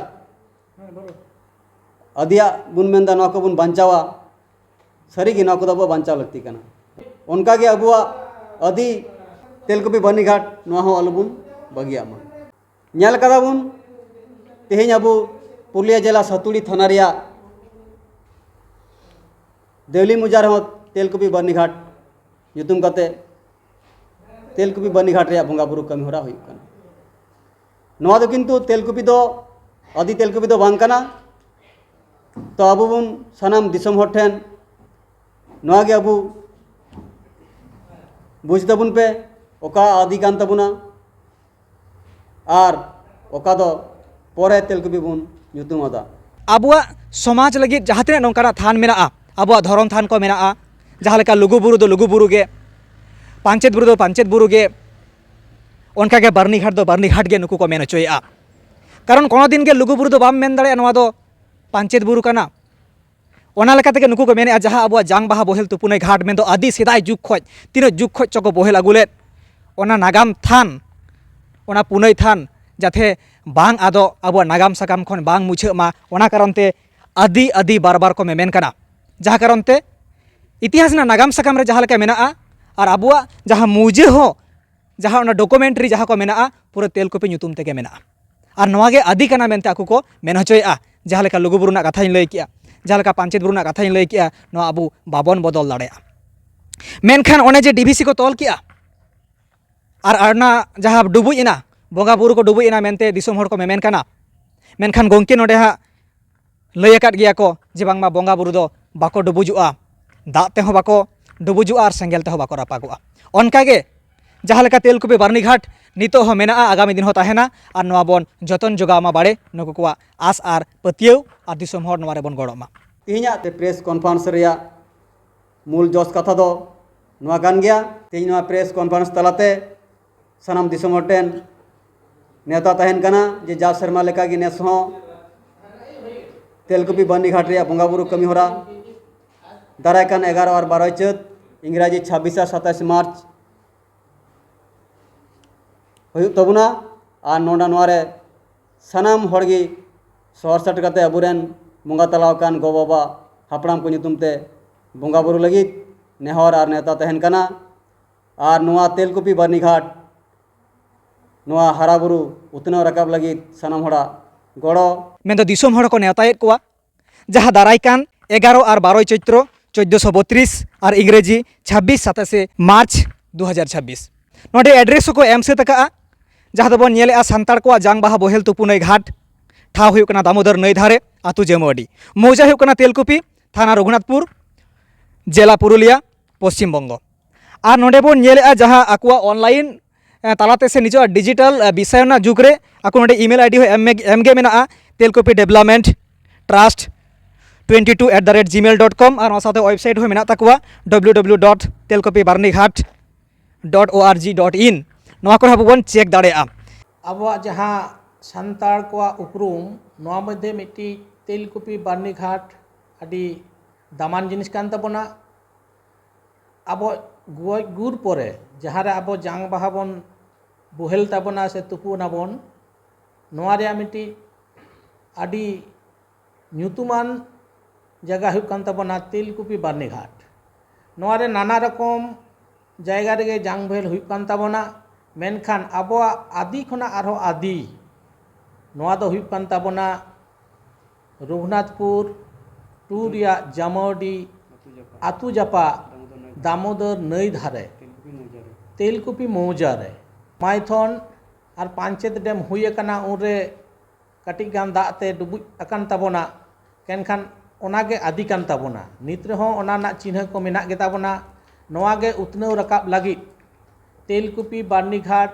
ᱟᱹᱫᱤᱭᱟᱜ ᱵᱚᱱ ᱢᱮᱱᱫᱟ, ᱱᱚᱣᱟ ᱠᱚᱵᱚᱱ ᱵᱟᱧᱪᱟᱣᱟ᱾ ᱥᱟᱹᱨᱤᱜᱮ ᱱᱚᱣᱟ ᱠᱚᱫᱚ ᱟᱵᱚᱣᱟᱜ ᱵᱟᱧᱪᱟᱣ ᱞᱟᱹᱠᱛᱤ ᱠᱟᱱᱟ᱾ ᱚᱱᱠᱟᱜᱮ ᱟᱵᱚᱣᱟᱜ ᱟᱹᱫᱤ ᱛᱮᱞᱠᱩᱯᱤ ᱵᱟᱹᱨᱱᱤᱜᱷᱟᱴ, ᱱᱚᱣᱟ ᱦᱚᱸ ᱟᱞᱚᱵᱚᱱ ᱵᱟᱹᱜᱤᱭᱟᱜ ᱢᱟ᱾ ᱧᱮᱞ ᱠᱟᱫᱟ ᱵᱚᱱ, ᱛᱮᱦᱮᱧ ᱟᱵᱚ ᱯᱩᱨᱩᱞᱤᱭᱟᱹ ᱡᱮᱞᱟ ᱥᱟᱹᱛᱩᱲᱤ ᱛᱷᱟᱱᱟ ᱨᱮᱭᱟᱜ ᱫᱮᱣᱞᱤ ᱢᱚᱡᱟ ᱨᱮᱦᱚᱸ ᱛᱮᱞᱠᱩᱯᱤ ᱵᱟᱹᱨᱱᱤᱜᱷᱟᱴ ᱧᱩᱛᱩᱢ ᱠᱟᱛᱮ ᱛᱮᱞᱠᱩᱯᱤ ᱵᱟᱹᱨᱱᱤᱜᱷᱟᱴ ᱨᱮᱭᱟᱜ ᱵᱚᱸᱜᱟ ᱵᱩᱨᱩ ᱠᱟᱹᱢᱤ ᱦᱚᱨᱟ ᱦᱩᱭᱩᱜ ᱠᱟᱱᱟ᱾ ᱱᱚᱣᱟ ᱫᱚ ᱠᱤᱱᱛᱩ ᱛᱮᱞᱠᱩᱯᱤ ᱫᱚ ᱟᱹᱫᱤ ᱛᱮᱞᱠᱩᱯᱤ ᱫᱚ ᱵᱟᱝ ᱠᱟᱱᱟ᱾ ᱛᱚ ᱟᱵᱚ ᱵᱚᱱ ᱥᱟᱱᱟᱢ ᱫᱤᱥᱚᱢ ᱦᱚᱲ ᱴᱷᱮᱱ ᱱᱚᱣᱟ ᱜᱮ ᱟᱵᱚ ᱵᱩᱡᱽ ᱛᱟᱵᱚᱱ ᱯᱮ, ᱚᱠᱟ ᱟᱹᱫᱤ ᱠᱟᱱ ᱛᱟᱵᱚᱱᱟ ᱟᱨ ᱚᱠᱟ ᱫᱚ ᱯᱚᱨᱮ ᱛᱮᱞᱠᱩᱯᱤ ᱵᱚᱱ ᱧᱩᱛᱩᱢ ᱟᱫᱟ᱾ ᱟᱵᱚᱣᱟᱜ ᱥᱚᱢᱟᱡᱽ ᱞᱟᱹᱜᱤᱫ ᱡᱟᱦᱟᱸ ᱛᱤᱱᱟᱹᱜ ᱱᱚᱝᱠᱟᱱᱟᱜ ᱛᱷᱟᱱ ᱢᱮᱱᱟᱜᱼᱟ, ᱟᱵᱚᱣᱟᱜ ᱫᱷᱚᱨᱚᱢ ᱛᱷᱟᱱ ᱠᱚ ᱢᱮᱱᱟᱜᱼᱟ, ᱡᱟᱦᱟᱸ ᱞᱮᱠᱟ ᱞᱩᱜᱩ ᱵᱩᱨᱩ ᱫᱚ ᱞᱩᱜᱩ ᱵᱩᱨᱩ ᱜᱮ, ᱯᱟᱧᱪᱮᱛ ᱵᱩᱨᱩ ᱫᱚ ᱯᱟᱧᱪᱮᱛ ᱵᱩᱨᱩ ᱜᱮ, ᱚᱱᱠᱟᱜᱮ ᱵᱟᱹᱨᱱᱤ ᱜᱷᱟᱴ ᱫᱚ ᱵᱟᱹᱨᱱᱤ ᱜᱷᱟᱴ ᱜᱮ ᱱᱩᱠᱩ ᱠᱚ ᱢᱮᱱ ᱦᱚᱪᱚᱭᱮᱫᱼᱟ᱾ ᱠᱟᱨᱚᱱ ᱠᱳᱱᱳ ᱫᱤᱱ ᱜᱮ ᱞᱩᱜᱩ ᱵᱩᱨᱩ ᱫᱚ ᱵᱟᱢ ᱢᱮᱱ ᱫᱟᱲᱮᱭᱟᱜᱼᱟ ᱱᱚᱣᱟ ᱫᱚ ᱯᱟᱧᱪᱮᱛ ᱵᱩᱨᱩ ᱠᱟᱱᱟ᱾ ᱚᱱᱟ ᱞᱮᱠᱟ ᱛᱮᱜᱮ ᱱᱩᱠᱩ ᱠᱚ ᱢᱮᱱᱮᱫᱼᱟ, ᱡᱟᱦᱟᱸ ᱟᱵᱚᱣᱟᱜ ᱡᱟᱝ ᱵᱟᱦᱟ ᱵᱚᱦᱮᱞ ᱛᱩᱯᱩᱱᱟᱹᱭ ᱜᱷᱟᱴ ᱢᱮᱱᱫᱚ ᱟᱹᱫᱤ ᱥᱮᱫᱟᱭ ᱡᱩᱜᱽ ᱠᱷᱚᱱ, ᱛᱤᱱᱟᱹᱜ ᱡᱩᱜᱽ ᱠᱷᱚᱱ ᱪᱚᱠᱚ ᱵᱚᱦᱮᱞ ᱟᱹᱜᱩ ᱞᱮᱫ, ᱚᱱᱟ ᱱᱟᱜᱟᱢ ᱛᱷᱟᱱ, ᱚᱱᱟ ᱯᱩᱱᱟᱹᱭ ᱛᱷᱟᱱ ᱡᱟᱛᱮ ᱵᱟᱝ ᱟᱫᱚᱜ, ᱟᱵᱚᱣᱟᱜ ᱱᱟᱜᱟᱢ ᱥᱟᱠᱟᱢ ᱠᱷᱚᱱ ᱵᱟᱝ ᱢᱩᱪᱷᱟᱹᱜ ᱢᱟ, ᱚᱱᱟ ᱠᱟᱨᱚᱱ ᱛᱮ ᱟᱹᱫᱤ ᱟᱹᱫᱤ ᱵᱟᱨ ᱵᱟᱨ ᱠᱚ ᱢᱮᱢᱮᱱ ᱠᱟᱱᱟ᱾ ᱡᱟᱦᱟᱸ ᱠᱟᱨᱚᱱ ᱛᱮ ᱤᱛᱤᱦᱟᱥ ᱨᱮᱱᱟᱜ ᱱᱟᱜᱟᱢ ᱥᱟᱠᱟᱢ ᱨᱮ ᱡᱟᱦᱟᱸ ᱞᱮᱠᱟ ᱢᱮᱱᱟᱜᱼᱟ ᱟᱨ ᱟᱵᱚᱣᱟᱜ ᱡᱟᱦᱟᱸ ᱢᱩᱡᱟᱹ ᱦᱚᱸ, ᱡᱟᱦᱟᱸ ᱚᱱᱟ ᱰᱚᱠᱩᱢᱮᱱᱴᱨᱤ ᱡᱟᱦᱟᱸ ᱠᱚ ᱢᱮᱱᱟᱜᱼᱟ, ᱯᱩᱨᱟᱹ ᱛᱮᱞᱠᱩᱯᱤ ᱧᱩᱛᱩᱢ ᱛᱮᱜᱮ ᱢᱮᱱᱟᱜᱼᱟ᱾ ᱟᱨ ᱱᱚᱣᱟ ᱜᱮ ᱟᱹᱫᱤ ᱠᱟᱱᱟ ᱢᱮᱱᱛᱮ ᱟᱠᱚ ᱠᱚ ᱢᱮᱱ ᱦᱚᱪᱚᱭᱮᱫᱼᱟ᱾ ᱡᱟᱦᱟᱸ ᱞᱮᱠᱟ ᱞᱩᱜᱩᱵᱩᱨᱩ ᱨᱮᱱᱟᱜ ᱠᱟᱛᱷᱟᱧ ᱞᱟᱹᱭ ᱠᱮᱜᱼᱟ, ᱡᱟᱦᱟᱸ ᱞᱮᱠᱟ ᱯᱟᱧᱪᱮᱛ ᱵᱩᱨᱩ ᱨᱮᱱᱟᱜ ᱠᱟᱛᱷᱟᱧ ᱞᱟᱹᱭ ᱠᱮᱜᱼᱟ, ᱱᱚᱣᱟ ᱟᱵᱚ ᱵᱟᱵᱚᱱ ᱵᱚᱫᱚᱞ ᱫᱟᱲᱮᱭᱟᱜᱼᱟ᱾ ᱢᱮᱱᱠᱷᱟᱱ ᱚᱱᱮ ᱡᱮ ᱰᱤᱵᱷᱤᱥᱤ ᱠᱚ ᱛᱚᱞ ᱠᱮᱜᱼᱟ ᱟᱨ ᱚᱱᱟ ᱡᱟᱦᱟᱸ ᱰᱩᱵᱩᱡ ᱮᱱᱟ, ᱵᱚᱸᱜᱟ ᱵᱩᱨᱩ ᱠᱚ ᱰᱩᱵᱩᱡ ᱮᱱᱟ ᱢᱮᱱᱛᱮ ᱫᱤᱥᱚᱢ ᱦᱚᱲ ᱠᱚ ᱢᱮᱢᱮᱱ ᱠᱟᱱᱟ᱾ ᱢᱮᱱᱠᱷᱟᱱ ᱜᱚᱢᱠᱮ ᱱᱚᱰᱮ ᱦᱟᱸᱜ ᱞᱟᱹᱭ ᱟᱠᱟᱫ ᱜᱮᱭᱟ ᱠᱚ ᱡᱮ ᱵᱟᱝᱢᱟ ᱵᱚᱸᱜᱟ ᱵᱩᱨᱩ ᱫᱚ ᱵᱟᱠᱚ ᱰᱩᱵᱩᱡᱚᱜᱼᱟ, ᱫᱟᱜ ᱛᱮᱦᱚᱸ ᱵᱟᱠᱚ ᱰᱩᱵᱩᱡᱚᱜᱼᱟ ᱟᱨ ᱥᱮᱸᱜᱮᱞ ᱛᱮᱦᱚᱸ ᱵᱟᱠᱚ ᱨᱟᱯᱟᱜᱚᱜᱼᱟ᱾ ᱚᱱᱠᱟᱜᱮ ᱡᱟᱦᱟᱸ ᱞᱮᱠᱟ ᱛᱮᱞᱠᱩᱯᱤ ᱵᱟᱨᱱᱤᱜᱷᱟᱴ ᱱᱤᱛᱚᱜ ᱦᱚᱸ ᱢᱮᱱᱟᱜᱼᱟ, ᱟᱜᱟᱢᱤ ᱫᱤᱱ ᱦᱚᱸ ᱛᱟᱦᱮᱱᱟ, ᱟᱨ ᱱᱚᱣᱟ ᱵᱚᱱ ᱡᱚᱛᱚᱱ ᱡᱚᱜᱟᱣ ᱢᱟ ᱵᱟᱲᱮ, ᱱᱩᱠᱩ ᱠᱚᱣᱟᱜ ᱟᱥ ᱟᱨ ᱯᱟᱹᱛᱭᱟᱹᱣ, ᱟᱨ ᱫᱤᱥᱚᱢ ᱦᱚᱲ ᱱᱚᱣᱟ ᱨᱮᱵᱚᱱ ᱜᱚᱲᱚᱜ ᱢᱟ᱾ ᱛᱮᱦᱮᱧᱟᱜ ᱯᱨᱮᱥ ᱠᱚᱱᱯᱷᱟᱨᱮᱱᱥ ᱨᱮᱭᱟᱜ ᱢᱩᱞ ᱡᱚᱥ ᱠᱟᱛᱷᱟ ᱫᱚ ᱱᱚᱣᱟ ᱠᱟᱱ ᱜᱮᱭᱟ᱾ ᱛᱮᱦᱮᱧ ᱱᱚᱣᱟ ᱯᱨᱮᱥ ᱠᱚᱱᱯᱷᱟᱨᱮᱱᱥ ᱛᱟᱞᱟᱛᱮ ᱥᱟᱱᱟᱢ ᱫᱤᱥᱚᱢ ᱦᱚᱲ ᱴᱷᱮᱱ ᱱᱮᱣᱛᱟ ᱛᱟᱦᱮᱱ ᱠᱟᱱᱟ ᱡᱮ ᱡᱟᱣ ᱥᱮᱨᱢᱟ ᱞᱮᱠᱟᱜᱮ ᱱᱮᱥ ᱦᱚᱸ ᱛᱮᱞᱠᱩᱯᱤ ᱵᱟᱹᱨᱱᱤᱜᱷᱟᱴ ᱨᱮᱭᱟᱜ ᱵᱚᱸᱜᱟ ᱵᱩᱨᱩ ᱠᱟᱹᱢᱤ ᱦᱚᱨᱟ ᱫᱟᱨᱟᱭ ᱠᱟᱱ ᱮᱜᱟᱨᱚ ᱟᱨ ᱵᱟᱨᱚᱭ ᱪᱟᱹᱛ, ᱤᱝᱨᱟᱡᱤ ᱪᱷᱟᱵᱵᱤᱥ ᱟᱨ ᱥᱟᱛᱟᱥ ᱢᱟᱨᱪ ᱦᱩᱭᱩᱜ ᱛᱟᱵᱚᱱᱟ᱾ ᱟᱨ ᱱᱚᱰᱮ ᱱᱚᱣᱟ ᱨᱮ ᱥᱟᱱᱟᱢ ᱦᱚᱲ ᱜᱮ ᱥᱚᱦᱚᱨ ᱥᱮᱴᱮᱨ ᱠᱟᱛᱮ ᱟᱵᱚᱨᱮᱱ ᱵᱚᱸᱜᱟ ᱛᱟᱞᱟ ᱟᱠᱟᱱ ᱜᱚ ᱵᱟᱵᱟ, ᱦᱟᱯᱲᱟᱢ ᱠᱚ ᱧᱩᱛᱩᱢ ᱛᱮ ᱵᱚᱸᱜᱟ ᱵᱩᱨᱩ ᱞᱟᱹᱜᱤᱫ ᱱᱮᱦᱚᱨ ᱟᱨ ᱱᱮᱣᱛᱟ ᱛᱟᱦᱮᱱ ᱠᱟᱱᱟ᱾ ᱟᱨ ᱱᱚᱣᱟ ᱛᱮᱞᱠᱩᱯᱤ ᱵᱟᱹᱨᱱᱤᱜᱷᱟᱴ ᱱᱚᱣᱟ ᱦᱟᱨᱟ ᱵᱩᱨᱩ ᱩᱛᱱᱟᱹᱣ ᱨᱟᱠᱟᱵ ᱞᱟᱹᱜᱤᱫ ᱥᱟᱱᱟᱢ ᱦᱚᱲᱟᱜ ᱜᱚᱲᱚ᱾ ᱢᱮᱱᱫᱚ ᱫᱤᱥᱚᱢ ᱦᱚᱲ ᱠᱚ ᱱᱮᱣᱛᱟᱭᱮᱫ ᱠᱚᱣᱟ, ᱡᱟᱦᱟᱸ ᱫᱟᱨᱟᱭ ᱠᱟᱱ ᱮᱜᱟᱨᱚ ᱟᱨ ᱵᱟᱨᱚᱭ ᱪᱳᱭᱛᱨᱚ ᱪᱳᱫᱽᱫᱳᱥᱚ ᱵᱚᱛᱨᱤᱥ ᱟᱨ ᱤᱝᱨᱮᱡᱤ ᱪᱷᱟᱵᱵᱤᱥ ᱥᱟᱛᱟᱥᱮ ᱢᱟᱨᱪ ᱫᱩ ᱦᱟᱡᱟᱨ ᱪᱷᱟᱵᱵᱤᱥ᱾ ᱱᱚᱰᱮ ᱮᱰᱨᱮᱥ ᱦᱚᱸᱠᱚ ᱮᱢ ᱥᱟᱹᱛ ᱟᱠᱟᱫᱼᱟ, ᱡᱟᱦᱟᱸ ᱫᱚᱵᱚᱱ ᱧᱮᱞᱮᱫᱼᱟ ᱥᱟᱱᱛᱟᱲ ᱠᱚᱣᱟᱜ ᱡᱟᱝ ᱵᱟᱦᱟ ᱵᱚᱦᱮᱞ ᱛᱩᱯᱩᱱᱟᱹᱭ ᱜᱷᱟᱴ, ᱴᱷᱟᱶ ᱦᱩᱭᱩᱜ ᱠᱟᱱᱟ ᱫᱟᱢᱳᱫᱚᱨ ᱱᱟᱹᱭ ᱫᱷᱟᱨᱮ, ᱟᱹᱛᱩ ᱡᱟᱹᱢᱩᱟᱹᱰᱤ, ᱢᱚᱣᱡᱟ ᱦᱩᱭᱩᱜ ᱠᱟᱱᱟ ᱛᱮᱞᱠᱩᱯᱤ, ᱛᱷᱟᱱᱟ ᱨᱚᱜᱷᱩᱱᱟᱛᱷᱯᱩᱨ, ᱡᱮᱞᱟ ᱯᱩᱨᱩᱞᱤᱭᱟ, ᱯᱚᱥᱪᱤᱢ ᱵᱚᱝᱜᱚ᱾ ᱟᱨ ᱱᱚᱰᱮ ᱵᱚᱱ ᱧᱮᱞᱮᱫᱼᱟ ᱡᱟᱦᱟᱸ ᱟᱠᱚᱣᱟᱜ ᱚᱱᱞᱟᱭᱤᱱ, ᱮ, ᱛᱟᱞᱟᱛᱮ ᱥᱮ ᱱᱤᱡᱮᱨᱟᱜ ᱰᱤᱡᱤᱴᱟᱞ, ᱮ, ᱵᱤᱥᱟᱭᱚᱱ ᱨᱮᱱᱟᱜ ᱡᱩᱜᱽ ᱨᱮ ᱟᱠᱚ ᱱᱚᱰᱮ ᱤᱢᱮᱞ ᱟᱭᱰᱤ ᱦᱚᱸ ᱮᱢ, ᱮᱢ ᱜᱮ ᱢᱮᱱᱟᱜᱼᱟ, Telkupi development trust twenty two at the rate Gmail dot com, ᱟᱨ ᱚᱱᱟ ᱥᱟᱶᱛᱮ ᱳᱭᱮᱵᱽᱥᱟᱭᱤᱴ ᱦᱚᱸ ᱢᱮᱱᱟᱜ ᱛᱟᱠᱚᱣᱟ, W W W dot Telkupi Barnighat dot O R G dot in. ᱱᱚᱣᱟ ᱠᱚᱨᱮ ᱟᱵᱚ ᱵᱚᱱ ᱪᱮᱠ ᱫᱟᱲᱮᱭᱟᱜᱼᱟ᱾ ᱟᱵᱚᱣᱟᱜ ᱡᱟᱦᱟᱸ ᱥᱟᱱᱛᱟᱲ ᱠᱚᱣᱟᱜ ᱩᱯᱨᱩᱢ, ᱱᱚᱣᱟ ᱢᱚᱫᱽᱫᱷᱮ ᱢᱤᱫᱴᱤᱡ ᱛᱮᱞᱠᱩᱯᱤ ᱵᱟᱨᱱᱤᱜᱷᱟᱴ ᱟᱹᱰᱤ ᱫᱟᱢᱟᱱ ᱡᱤᱱᱤᱥ ᱠᱟᱱ ᱛᱟᱵᱚᱱᱟ᱾ ᱟᱵᱚ ᱜᱚᱡ ᱜᱩᱨ ᱯᱚᱨᱮ ᱡᱟᱦᱟᱸ ᱨᱮ ᱟᱵᱚ ᱡᱟᱝ ᱵᱟᱦᱟ ᱵᱚᱱ ᱵᱚᱦᱮᱞ ᱛᱟᱵᱚᱱᱟ ᱥᱮ ᱛᱩᱯᱩᱱ ᱟᱵᱚᱱ, ᱱᱚᱣᱟ ᱨᱮᱭᱟᱜ ᱢᱤᱫᱴᱤᱡ ᱟᱹᱰᱤ ᱧᱩᱛᱩᱢᱟᱱ ᱡᱟᱭᱜᱟ ᱦᱩᱭᱩᱜ ᱠᱟᱱ ᱛᱟᱵᱚᱱᱟ ᱛᱮᱞᱠᱩᱯᱤ ᱵᱟᱨᱱᱤᱜᱷᱟᱴ᱾ ᱱᱚᱣᱟ ᱨᱮ ᱱᱟᱱᱟ ᱨᱚᱠᱚᱢ ᱡᱟᱭᱜᱟ ᱨᱮᱜᱮ ᱡᱟᱝ ᱵᱚᱦᱮᱞ ᱦᱩᱭᱩᱜ ᱠᱟᱱ ᱛᱟᱵᱚᱱᱟ, ᱢᱮᱱᱠᱷᱟᱱ ᱟᱵᱚᱣᱟᱜ ᱟᱹᱫᱤ ᱠᱷᱚᱱᱟᱜ ᱟᱨᱦᱚᱸ ᱟᱹᱫᱤ ᱱᱚᱣᱟ ᱫᱚ ᱦᱩᱭᱩᱜ ᱠᱟᱱ ᱛᱟᱵᱚᱱᱟ ᱨᱚᱜᱷᱩᱱᱟᱛᱷᱯᱩᱨ ᱴᱩ ᱨᱮᱭᱟᱜ ᱡᱟᱢᱟᱣᱰᱤ ᱟᱹᱛᱩ ᱡᱟᱯᱟᱜ ᱫᱟᱢᱳᱫᱚᱨ ᱱᱟᱹᱭ ᱫᱷᱟᱨᱮ ᱛᱮᱞᱠᱩᱯᱤ ᱢᱚᱣᱡᱟ ᱨᱮ᱾ ᱢᱟᱭᱛᱷᱚᱱ ᱟᱨ ᱯᱟᱧᱪᱮᱛ ᱰᱮᱢ ᱦᱩᱭ ᱟᱠᱟᱱᱟ, ᱩᱱᱨᱮ ᱠᱟᱹᱴᱤᱡ ᱜᱟᱱ ᱫᱟᱜ ᱛᱮ ᱰᱩᱵᱩᱡ ᱟᱠᱟᱱ ᱛᱟᱵᱚᱱᱟ, ᱢᱮᱱᱠᱷᱟᱱ ᱚᱱᱟᱜᱮ ᱟᱹᱫᱤ ᱠᱟᱱ ᱛᱟᱵᱚᱱᱟ᱾ ᱱᱤᱛ ᱨᱮᱦᱚᱸ ᱚᱱᱟ ᱨᱮᱱᱟᱜ ᱪᱤᱱᱦᱟᱹ ᱠᱚ ᱢᱮᱱᱟᱜ ᱜᱮᱛᱟ ᱵᱚᱱᱟ᱾ ᱱᱚᱣᱟ ᱜᱮ ᱩᱛᱱᱟᱹᱣ ᱨᱟᱠᱟᱵ ᱞᱟᱹᱜᱤᱫ ᱛᱮᱞᱠᱩᱯᱤ ᱵᱟᱨᱱᱤᱜᱷᱟᱴ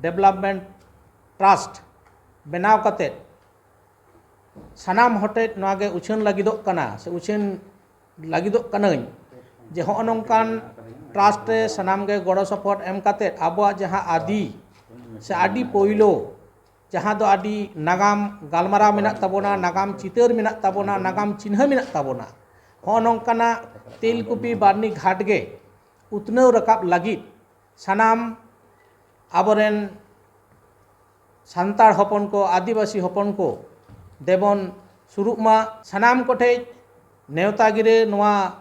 ᱰᱮᱵᱷᱞᱚᱯᱢᱮᱱᱴ ᱴᱨᱟᱥᱴ ᱵᱮᱱᱟᱣ ᱠᱟᱛᱮᱫ ᱥᱟᱱᱟᱢ ᱦᱚᱲ ᱴᱷᱮᱱ ᱱᱚᱣᱟ ᱜᱮ ᱩᱪᱷᱟᱹᱱ ᱞᱟᱹᱜᱤᱫᱚᱜ ᱠᱟᱱᱟ ᱥᱮ ᱩᱪᱷᱟᱹᱱ ᱞᱟᱹᱜᱤᱫᱚᱜ ᱠᱟᱹᱱᱟᱹᱧ ᱡᱮ ᱦᱚᱸᱜᱼᱚ ᱱᱚᱝᱠᱟᱱ ᱴᱨᱟᱥᱴ ᱨᱮ ᱥᱟᱱᱟᱢ ᱜᱮ ᱜᱚᱲᱚ ᱥᱚᱯᱚᱦᱚᱫ ᱮᱢ ᱠᱟᱛᱮᱫ ᱟᱵᱚᱣᱟᱜ ᱡᱟᱦᱟᱸ ᱟᱹᱫᱤ ᱥᱮ ᱟᱹᱰᱤ ᱯᱳᱭᱞᱳ ᱡᱟᱦᱟᱸ ᱫᱚ ᱟᱹᱰᱤ ᱱᱟᱜᱟᱢ ᱜᱟᱞᱢᱟᱨᱟᱣ ᱢᱮᱱᱟᱜ ᱛᱟᱵᱚᱱᱟ, ᱱᱟᱜᱟᱢ ᱪᱤᱛᱟᱹᱨ ᱢᱮᱱᱟᱜ ᱛᱟᱵᱚᱱᱟ, ᱱᱟᱜᱟᱢ ᱪᱤᱱᱦᱟᱹ ᱢᱮᱱᱟᱜ ᱛᱟᱵᱚᱱᱟ, ᱦᱚᱸᱜᱼᱚ ᱱᱚᱝᱠᱟᱱᱟᱜ ᱛᱮᱞᱠᱩᱯᱤ ᱵᱟᱨᱱᱤ ᱜᱷᱟᱴ ᱜᱮ ᱩᱛᱱᱟᱹᱣ ᱨᱟᱠᱟᱵ ᱞᱟᱹᱜᱤᱫ ᱥᱟᱱᱟᱢ ᱟᱵᱚᱨᱮᱱ ᱥᱟᱱᱛᱟᱲ ᱦᱚᱯᱚᱱ ᱠᱚ, ᱟᱹᱫᱤᱵᱟᱹᱥᱤ ᱦᱚᱯᱚᱱ ᱠᱚ ᱫᱮᱵᱚᱱ ᱥᱩᱨᱩᱜ ᱢᱟ᱾ ᱥᱟᱱᱟᱢ ᱠᱚᱴᱷᱮᱡ ᱱᱮᱣᱛᱟ ᱜᱤᱨᱟᱹ ᱱᱚᱣᱟ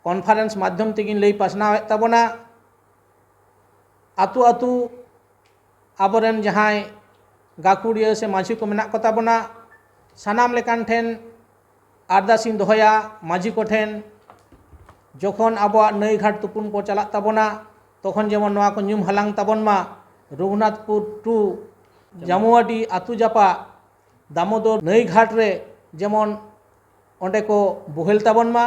ᱠᱚᱱᱯᱷᱟᱨᱮᱱᱥ ᱢᱟᱫᱽᱫᱷᱚᱢ ᱛᱮᱜᱤᱧ ᱞᱟᱹᱭ ᱯᱟᱥᱱᱟᱣᱮᱫ ᱛᱟᱵᱚᱱᱟ᱾ ᱟᱹᱛᱩ ᱟᱹᱛᱩ ᱟᱵᱚᱨᱮᱱ ᱡᱟᱦᱟᱸᱭ ᱜᱟᱹᱠᱷᱩᱲᱤᱭᱟᱹ ᱥᱮ ᱢᱟᱹᱡᱷᱤ ᱠᱚ ᱢᱮᱱᱟᱜ ᱠᱚᱛᱟ ᱵᱚᱱᱟ, ᱥᱟᱱᱟᱢ ᱞᱮᱠᱟᱱ ᱴᱷᱮᱱ ᱟᱨᱫᱟᱥᱤᱧ ᱫᱚᱦᱚᱭᱟ ᱢᱟᱹᱡᱷᱤ ᱠᱚᱴᱷᱮᱱ, ᱡᱚᱠᱷᱚᱱ ᱟᱵᱚᱣᱟᱜ ᱱᱟᱹᱭ ᱜᱷᱟᱴ ᱛᱩᱯᱩᱱ ᱠᱚ ᱪᱟᱞᱟᱜ ᱛᱟᱵᱚᱱᱟ, ᱛᱚᱠᱷᱚᱱ ᱡᱮᱢᱚᱱ ᱱᱚᱣᱟ ᱠᱚ ᱧᱩᱢ ᱦᱟᱞᱟᱝ ᱛᱟᱵᱚᱱ ᱢᱟ᱾ ᱨᱚᱜᱷᱩᱱᱟᱛᱷᱯᱩᱨ ᱴᱩ ᱡᱟᱢᱩᱣᱟᱰᱤ ᱟᱹᱛᱩ ᱡᱟᱯᱟᱜ ᱫᱟᱢᱳᱫᱚᱨ ᱱᱟᱹᱭ ᱜᱷᱟᱴ ᱨᱮ ᱡᱮᱢᱚᱱ ᱚᱸᱰᱮ ᱠᱚ ᱵᱳᱦᱮᱞ ᱛᱟᱵᱚᱱ ᱢᱟ᱾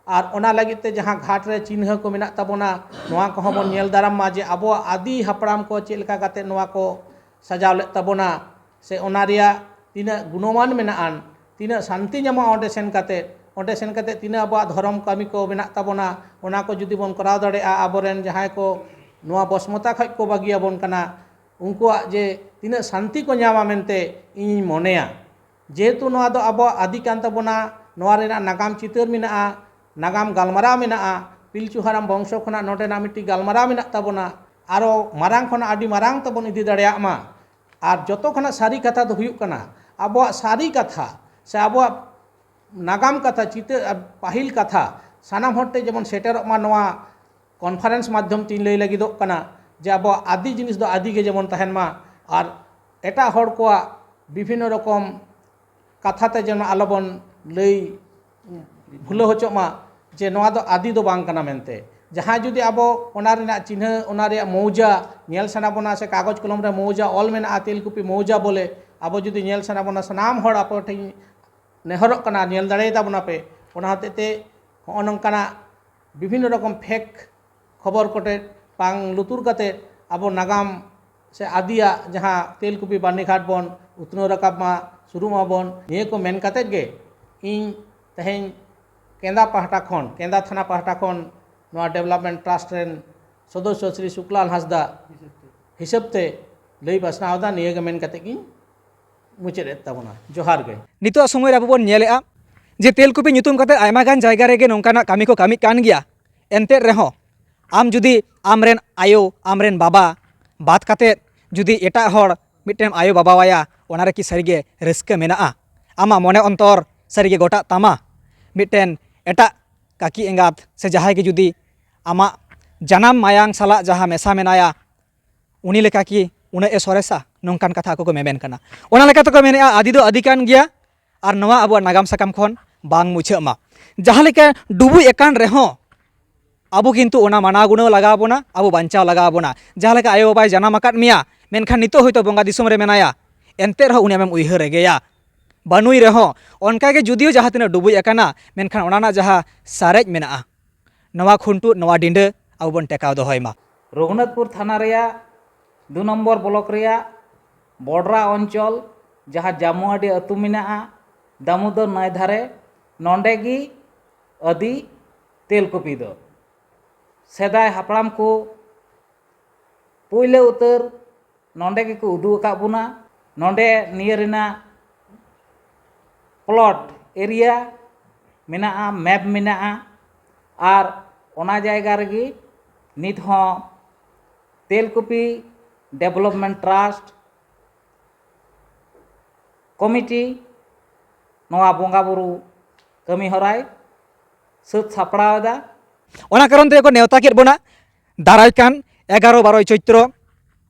ᱟᱨ ᱚᱱᱟ ᱞᱟᱹᱜᱤᱫ ᱛᱮ ᱡᱟᱦᱟᱸ ᱜᱷᱟᱴ ᱨᱮ ᱪᱤᱱᱦᱟᱹ ᱠᱚ ᱢᱮᱱᱟᱜ ᱛᱟᱵᱚᱱᱟ, ᱱᱚᱣᱟ ᱠᱚᱦᱚᱸ ᱵᱚᱱ ᱧᱮᱞ ᱫᱟᱨᱟᱢ ᱢᱟ ᱡᱮ ᱟᱵᱚᱣᱟᱜ ᱟᱹᱫᱤ ᱦᱟᱯᱲᱟᱢ ᱠᱚ ᱪᱮᱫ ᱞᱮᱠᱟ ᱠᱟᱛᱮ ᱱᱚᱣᱟ ᱠᱚ ᱥᱟᱡᱟᱣ ᱞᱮᱫ ᱛᱟᱵᱚᱱᱟ, ᱥᱮ ᱚᱱᱟ ᱨᱮᱭᱟᱜ ᱛᱤᱱᱟᱹᱜ ᱜᱩᱱᱚᱢᱟᱱ ᱢᱮᱱᱟᱜᱼᱟ, ᱛᱤᱱᱟᱹᱜ ᱥᱟᱱᱛᱤ ᱧᱟᱢᱚᱜᱼᱟ ᱚᱸᱰᱮ ᱥᱮᱱ ᱠᱟᱛᱮ, ᱚᱸᱰᱮ ᱥᱮᱱ ᱠᱟᱛᱮ ᱛᱤᱱᱟᱹᱜ ᱟᱵᱚᱣᱟᱜ ᱫᱷᱚᱨᱚᱢ ᱠᱟᱹᱢᱤ ᱠᱚ ᱢᱮᱱᱟᱜ ᱛᱟᱵᱚᱱᱟ, ᱚᱱᱟ ᱠᱚ ᱡᱩᱫᱤ ᱵᱚᱱ ᱠᱚᱨᱟᱣ ᱫᱟᱲᱮᱭᱟᱜᱼᱟ, ᱟᱵᱚᱨᱮᱱ ᱡᱟᱦᱟᱸᱭ ᱠᱚ ᱱᱚᱣᱟ ᱵᱚᱥᱢᱚᱛᱟ ᱠᱷᱚᱡ ᱠᱚ ᱵᱟᱹᱜᱤᱭᱟᱵᱚᱱ ᱠᱟᱱᱟ, ᱩᱱᱠᱩᱣᱟᱜ ᱡᱮ ᱛᱤᱱᱟᱹᱜ ᱥᱟᱱᱛᱤ ᱠᱚ ᱧᱟᱢᱟ ᱢᱮᱱᱛᱮ ᱤᱧᱤᱧ ᱢᱚᱱᱮᱭᱟ᱾ ᱡᱮᱦᱮᱛᱩ ᱱᱚᱣᱟ ᱫᱚ ᱟᱵᱚᱣᱟᱜ ᱟᱹᱫᱤ ᱠᱟᱱ ᱛᱟᱵᱚᱱᱟ, ᱱᱚᱣᱟ ᱨᱮᱱᱟᱜ ᱱᱟᱜᱟᱢ ᱪᱤᱛᱟᱹᱨ ᱢᱮᱱᱟᱜᱼᱟ, ᱱᱟᱜᱟᱢ ᱜᱟᱞᱢᱟᱨᱟᱣ ᱢᱮᱱᱟᱜᱼᱟ, ᱯᱤᱞᱪᱩ ᱦᱟᱲᱟᱢ ᱵᱚᱝᱥᱚ ᱠᱷᱚᱱᱟᱜ ᱱᱚᱰᱮᱱᱟᱜ ᱢᱤᱫᱴᱤᱡ ᱜᱟᱞᱢᱟᱨᱟᱣ ᱢᱮᱱᱟᱜ ᱛᱟᱵᱚᱱᱟ, ᱟᱨᱚ ᱢᱟᱨᱟᱝ ᱠᱷᱚᱱᱟᱜ ᱟᱹᱰᱤ ᱢᱟᱨᱟᱝ ᱛᱮᱵᱚᱱ ᱤᱫᱤ ᱫᱟᱲᱮᱭᱟᱜ ᱢᱟ᱾ ᱟᱨ ᱡᱚᱛᱚ ᱠᱷᱚᱱᱟᱜ ᱥᱟᱹᱨᱤ ᱠᱟᱛᱷᱟ ᱫᱚ ᱦᱩᱭᱩᱜ ᱠᱟᱱᱟ, ᱟᱵᱚᱣᱟᱜ ᱥᱟᱹᱨᱤ ᱠᱟᱛᱷᱟ ᱥᱮ ᱟᱵᱚᱣᱟᱜ ᱱᱟᱜᱟᱢ ᱠᱟᱛᱷᱟ, ᱪᱤᱛᱟᱹ, ᱯᱟᱹᱦᱤᱞ ᱠᱟᱛᱷᱟ ᱥᱟᱱᱟᱢ ᱦᱚᱲ ᱴᱷᱮᱱ ᱡᱮᱢᱚᱱ ᱥᱮᱴᱮᱨᱚᱜ ᱢᱟ, ᱱᱚᱣᱟ ᱠᱚᱱᱯᱷᱟᱨᱮᱱᱥ ᱢᱟᱫᱽᱫᱷᱚᱢ ᱛᱤᱧ ᱞᱟᱹᱭ ᱞᱟᱹᱜᱤᱫᱚᱜ ᱠᱟᱱᱟ ᱡᱮ ᱟᱵᱚᱣᱟᱜ ᱟᱹᱫᱤ ᱡᱤᱱᱤᱥ ᱫᱚ ᱟᱹᱫᱤ ᱜᱮ ᱡᱮᱢᱚᱱ ᱛᱟᱦᱮᱱ ᱢᱟ, ᱟᱨ ᱮᱴᱟᱜ ᱦᱚᱲ ᱠᱚᱣᱟᱜ ᱵᱤᱵᱷᱤᱱᱱᱚ ᱨᱚᱠᱚᱢ ᱠᱟᱛᱷᱟ ᱛᱮ ᱡᱮᱱᱚ ᱟᱞᱚᱵᱚᱱ ᱞᱟᱹᱭ ᱵᱷᱩᱞᱟᱹᱣ ᱦᱚᱪᱚᱜ ᱢᱟ ᱡᱮ ᱱᱚᱣᱟ ᱫᱚ ᱟᱹᱫᱤ ᱫᱚ ᱵᱟᱝ ᱠᱟᱱᱟ ᱢᱮᱱᱛᱮ᱾ ᱡᱟᱦᱟᱸᱭ ᱡᱩᱫᱤ ᱟᱵᱚ ᱚᱱᱟ ᱨᱮᱱᱟᱜ ᱪᱤᱱᱦᱟᱹ, ᱚᱱᱟ ᱨᱮᱭᱟᱜ ᱢᱚᱣᱡᱟ ᱧᱮᱞ ᱥᱟᱱᱟ ᱵᱚᱱᱟ ᱥᱮ ᱠᱟᱜᱚᱡᱽ ᱠᱚᱞᱚᱢ ᱨᱮ ᱢᱚᱣᱡᱟ ᱚᱞ ᱢᱮᱱᱟᱜᱼᱟ, ᱛᱮᱞᱠᱩᱯᱤ ᱢᱚᱣᱡᱟ ᱵᱚᱞᱮ, ᱟᱵᱚ ᱡᱩᱫᱤ ᱧᱮᱞ ᱥᱟᱱᱟ ᱵᱚᱱᱟ, ᱥᱟᱱᱟᱢ ᱦᱚᱲ ᱟᱯᱮ ᱴᱷᱮᱱ ᱱᱮᱦᱚᱨᱚᱜ ᱠᱟᱱᱟ, ᱧᱮᱞ ᱫᱟᱲᱮᱭᱟᱛᱟ ᱵᱚᱱᱟ ᱯᱮ᱾ ᱚᱱᱟ ᱦᱚᱛᱮᱡ ᱛᱮ ᱦᱚᱸᱜᱼᱚ ᱱᱚᱝᱠᱟᱱᱟᱜ ᱵᱤᱵᱷᱤᱱᱱᱚ ᱨᱚᱠᱚᱢ ᱯᱷᱮᱠ ᱠᱷᱚᱵᱚᱨ ᱠᱚᱴᱮᱡ ᱵᱟᱝ ᱞᱩᱛᱩᱨ ᱠᱟᱛᱮ ᱟᱵᱚ ᱱᱟᱜᱟᱢ ᱥᱮ ᱟᱹᱫᱤᱭᱟᱜ ᱡᱟᱦᱟᱸ ᱛᱮᱞᱠᱩᱯᱤ ᱵᱟᱹᱨᱱᱤᱜᱷᱟᱴ ᱵᱚᱱ ᱩᱛᱱᱟᱹᱣ ᱨᱟᱠᱟᱵ ᱢᱟ, ᱥᱩᱨᱩᱜ ᱢᱟᱵᱚᱱ, ᱱᱤᱭᱟᱹ ᱠᱚ ᱢᱮᱱ ᱠᱟᱛᱮ ᱜᱮ ᱤᱧ ᱛᱮᱦᱮᱧ ᱠᱮᱸᱫᱟ ᱯᱟᱦᱴᱟ ᱠᱷᱚᱱ, ᱠᱮᱸᱫᱟ ᱛᱷᱟᱱᱟ ᱯᱟᱦᱴᱟ ᱠᱷᱚᱱ ᱱᱚᱣᱟ ᱰᱮᱵᱷᱞᱚᱯᱢᱮᱱᱴ ᱴᱨᱟᱥᱴ ᱨᱮᱱ ᱥᱚᱫᱚᱥᱥᱚ ᱥᱨᱤ ᱥᱩᱠᱞᱟᱞ ᱦᱟᱸᱥᱫᱟ ᱦᱤᱥᱟᱹᱵ ᱛᱮ ᱞᱟᱹᱭ ᱯᱟᱥᱱᱟᱣ ᱮᱫᱟ᱾ ᱱᱤᱭᱟᱹ ᱜᱮ ᱢᱮᱱ ᱠᱟᱛᱮ ᱜᱤᱧ ᱢᱩᱪᱟᱹᱫ ᱮᱫ ᱛᱟᱵᱚᱱᱟ᱾ ᱡᱚᱦᱟᱨ ᱜᱮ᱾ ᱱᱤᱛᱚᱜ ᱥᱚᱢᱚᱭ ᱨᱮ ᱟᱵᱚ ᱵᱚᱱ ᱧᱮᱞᱮᱫᱼᱟ ᱡᱮ ᱛᱮᱞᱠᱩᱯᱤ ᱧᱩᱛᱩᱢ ᱠᱟᱛᱮ ᱟᱭᱢᱟ ᱜᱟᱱ ᱡᱟᱭᱜᱟ ᱨᱮᱜᱮ ᱱᱚᱝᱠᱟᱱᱟᱜ ᱠᱟᱹᱢᱤ ᱠᱚ ᱠᱟᱹᱢᱤᱜ ᱠᱟᱱ ᱜᱮᱭᱟ᱾ ᱮᱱᱛᱮ ᱨᱮᱦᱚᱸ ᱟᱢ ᱡᱩᱫᱤ ᱟᱢᱨᱮᱱ ᱟᱭᱳ, ᱟᱢᱨᱮᱱ ᱵᱟᱵᱟ ᱵᱟᱫ ᱠᱟᱛᱮ ᱡᱩᱫᱤ ᱮᱴᱟᱜ ᱦᱚᱲ ᱢᱤᱫᱴᱮᱱ ᱟᱭᱳ ᱵᱟᱵᱟᱣᱟᱭᱟ, ᱚᱱᱟ ᱨᱮ ᱠᱤ ᱥᱟᱹᱨᱤᱜᱮ ᱨᱟᱹᱥᱠᱟᱹ ᱢᱮᱱᱟᱜᱼᱟ? ᱟᱢᱟᱜ ᱢᱚᱱᱮ ᱚᱱᱛᱚᱨ ᱥᱟᱹᱨᱤᱜᱮ ᱜᱚᱴᱟᱜ ᱛᱟᱢᱟ? ᱢᱤᱫᱴᱮᱱ ᱮᱴᱟᱜ ᱠᱟᱹᱠᱤ ᱮᱸᱜᱟᱛ ᱥᱮ ᱡᱟᱦᱟᱸᱭ ᱜᱮ ᱡᱩᱫᱤ ᱟᱢᱟᱜ ᱡᱟᱱᱟᱢ ᱢᱟᱭᱟᱝ ᱥᱟᱞᱟᱜ ᱡᱟᱦᱟᱸ ᱢᱮᱥᱟ ᱢᱮᱱᱟᱭᱟ, ᱩᱱᱤ ᱞᱮᱠᱟ ᱠᱤ ᱩᱱᱟᱹᱜ ᱮ ᱥᱚᱨᱮᱥᱟ? ᱱᱚᱝᱠᱟᱱ ᱠᱟᱛᱷᱟ ᱟᱠᱚ ᱠᱚ ᱢᱮᱢᱮᱱ ᱠᱟᱱᱟ᱾ ᱚᱱᱟ ᱞᱮᱠᱟ ᱛᱮᱠᱚ ᱢᱮᱱᱮᱫᱼᱟ, ᱟᱹᱫᱤ ᱫᱚ ᱟᱹᱫᱤ ᱠᱟᱱ ᱜᱮᱭᱟ, ᱟᱨ ᱱᱚᱣᱟ ᱟᱵᱚᱣᱟᱜ ᱱᱟᱜᱟᱢ ᱥᱟᱠᱟᱢ ᱠᱷᱚᱱ ᱵᱟᱝ ᱢᱩᱪᱷᱟᱹᱜ ᱢᱟ᱾ ᱡᱟᱦᱟᱸ ᱞᱮᱠᱟ ᱰᱩᱵᱩᱡ ᱟᱠᱟᱱ ᱨᱮᱦᱚᱸ ᱟᱵᱚ ᱠᱤᱱᱛᱩ ᱚᱱᱟ ᱢᱟᱱᱟᱣ ᱜᱩᱱᱟᱹᱣ ᱞᱟᱜᱟᱣ ᱵᱚᱱᱟ, ᱟᱵᱚ ᱵᱟᱧᱪᱟᱣ ᱞᱟᱜᱟᱣ ᱵᱚᱱᱟ᱾ ᱡᱟᱦᱟᱸ ᱞᱮᱠᱟ ᱟᱭᱳ ᱵᱟᱵᱟᱭ ᱡᱟᱱᱟᱢ ᱟᱠᱟᱫ ᱢᱮᱭᱟ, ᱢᱮᱱᱠᱷᱟᱱ ᱱᱤᱛᱚᱜ ᱦᱚᱭᱛᱳ ᱵᱚᱸᱜᱟ ᱫᱤᱥᱚᱢ ᱨᱮ ᱢᱮᱱᱟᱭᱟ, ᱮᱱᱛᱮ ᱨᱮᱦᱚᱸ ᱩᱱᱤ ᱟᱢᱮᱢ ᱩᱭᱦᱟᱹᱨ ᱮᱜᱮᱭᱟ᱾ ᱵᱟᱹᱱᱩᱭ ᱨᱮᱦᱚᱸ ᱚᱱᱠᱟᱜᱮ ᱡᱩᱫᱤᱭᱳ ᱡᱟᱦᱟᱸ ᱛᱤᱱᱟᱹᱜ ᱰᱩᱵᱩᱡ ᱟᱠᱟᱱᱟ, ᱢᱮᱱᱠᱷᱟᱱ ᱚᱱᱟ ᱨᱮᱱᱟᱜ ᱡᱟᱦᱟᱸ ᱥᱟᱨᱮᱡ ᱢᱮᱱᱟᱜᱼᱟ, ᱱᱚᱣᱟ ᱠᱷᱩᱱᱴᱩ, ᱱᱚᱣᱟ ᱰᱤᱸᱰᱟᱹ ᱟᱵᱚ ᱵᱚᱱ ᱴᱮᱠᱟᱣ ᱫᱚᱦᱚᱭ ᱢᱟ᱾ ᱨᱚᱜᱷᱩᱱᱟᱛᱷᱯᱩᱨ ᱛᱷᱟᱱᱟ ᱨᱮᱭᱟᱜ ᱫᱩ ᱱᱚᱢᱵᱚᱨ ᱵᱞᱚᱠ ᱨᱮᱭᱟᱜ ᱵᱚᱰᱨᱟ ᱚᱧᱪᱚᱞ, ᱡᱟᱦᱟᱸ ᱡᱟᱢᱩᱟᱰᱤ ᱟᱹᱛᱩ ᱢᱮᱱᱟᱜᱼᱟ, ᱫᱟᱢᱳᱫᱚᱨ ᱱᱟᱹᱭ ᱫᱷᱟᱨᱮ, ᱱᱚᱸᱰᱮ ᱜᱮ ᱟᱹᱫᱤ ᱛᱮᱞᱠᱩᱯᱤ ᱫᱚ᱾ ᱥᱮᱫᱟᱭ ᱦᱟᱯᱲᱟᱢ ᱠᱚ ᱯᱳᱭᱞᱳ ᱩᱛᱟᱹᱨ ᱱᱚᱸᱰᱮ ᱜᱮᱠᱚ ᱩᱫᱩᱜ ᱟᱠᱟᱫ ᱵᱚᱱᱟ᱾ ᱱᱚᱸᱰᱮ ᱱᱤᱭᱟᱹ ᱨᱮᱱᱟᱜ ᱯᱞᱚᱴ ᱮᱨᱤᱭᱟ ᱢᱮᱱᱟᱜᱼᱟ, ᱢᱮᱯ ᱢᱮᱱᱟᱜᱼᱟ᱾ ᱟᱨ ᱚᱱᱟ ᱡᱟᱭᱜᱟ ᱨᱮᱜᱮ ᱱᱤᱛ ᱦᱚᱸ ᱛᱮᱞᱠᱩᱯᱤ ᱰᱮᱵᱷᱞᱚᱯᱢᱮᱱᱴ ᱴᱨᱟᱥᱴ ᱠᱚᱢᱤᱴᱤ ᱱᱚᱣᱟ ᱵᱚᱸᱜᱟ ᱵᱩᱨᱩ ᱠᱟᱹᱢᱤ ᱦᱚᱨᱟᱭ ᱥᱟᱹᱛ ᱥᱟᱯᱲᱟᱣ ᱮᱫᱟ᱾ ᱚᱱᱟ ᱠᱟᱨᱚᱱ ᱛᱮ ᱠᱚ ᱱᱮᱣᱛᱟ ᱠᱮᱫ ᱵᱚᱱᱟ ᱫᱟᱨᱟᱭ ᱠᱟᱱ ᱮᱜᱟᱨᱚ ᱵᱟᱨᱚᱭ ᱪᱳᱭᱛᱨᱚ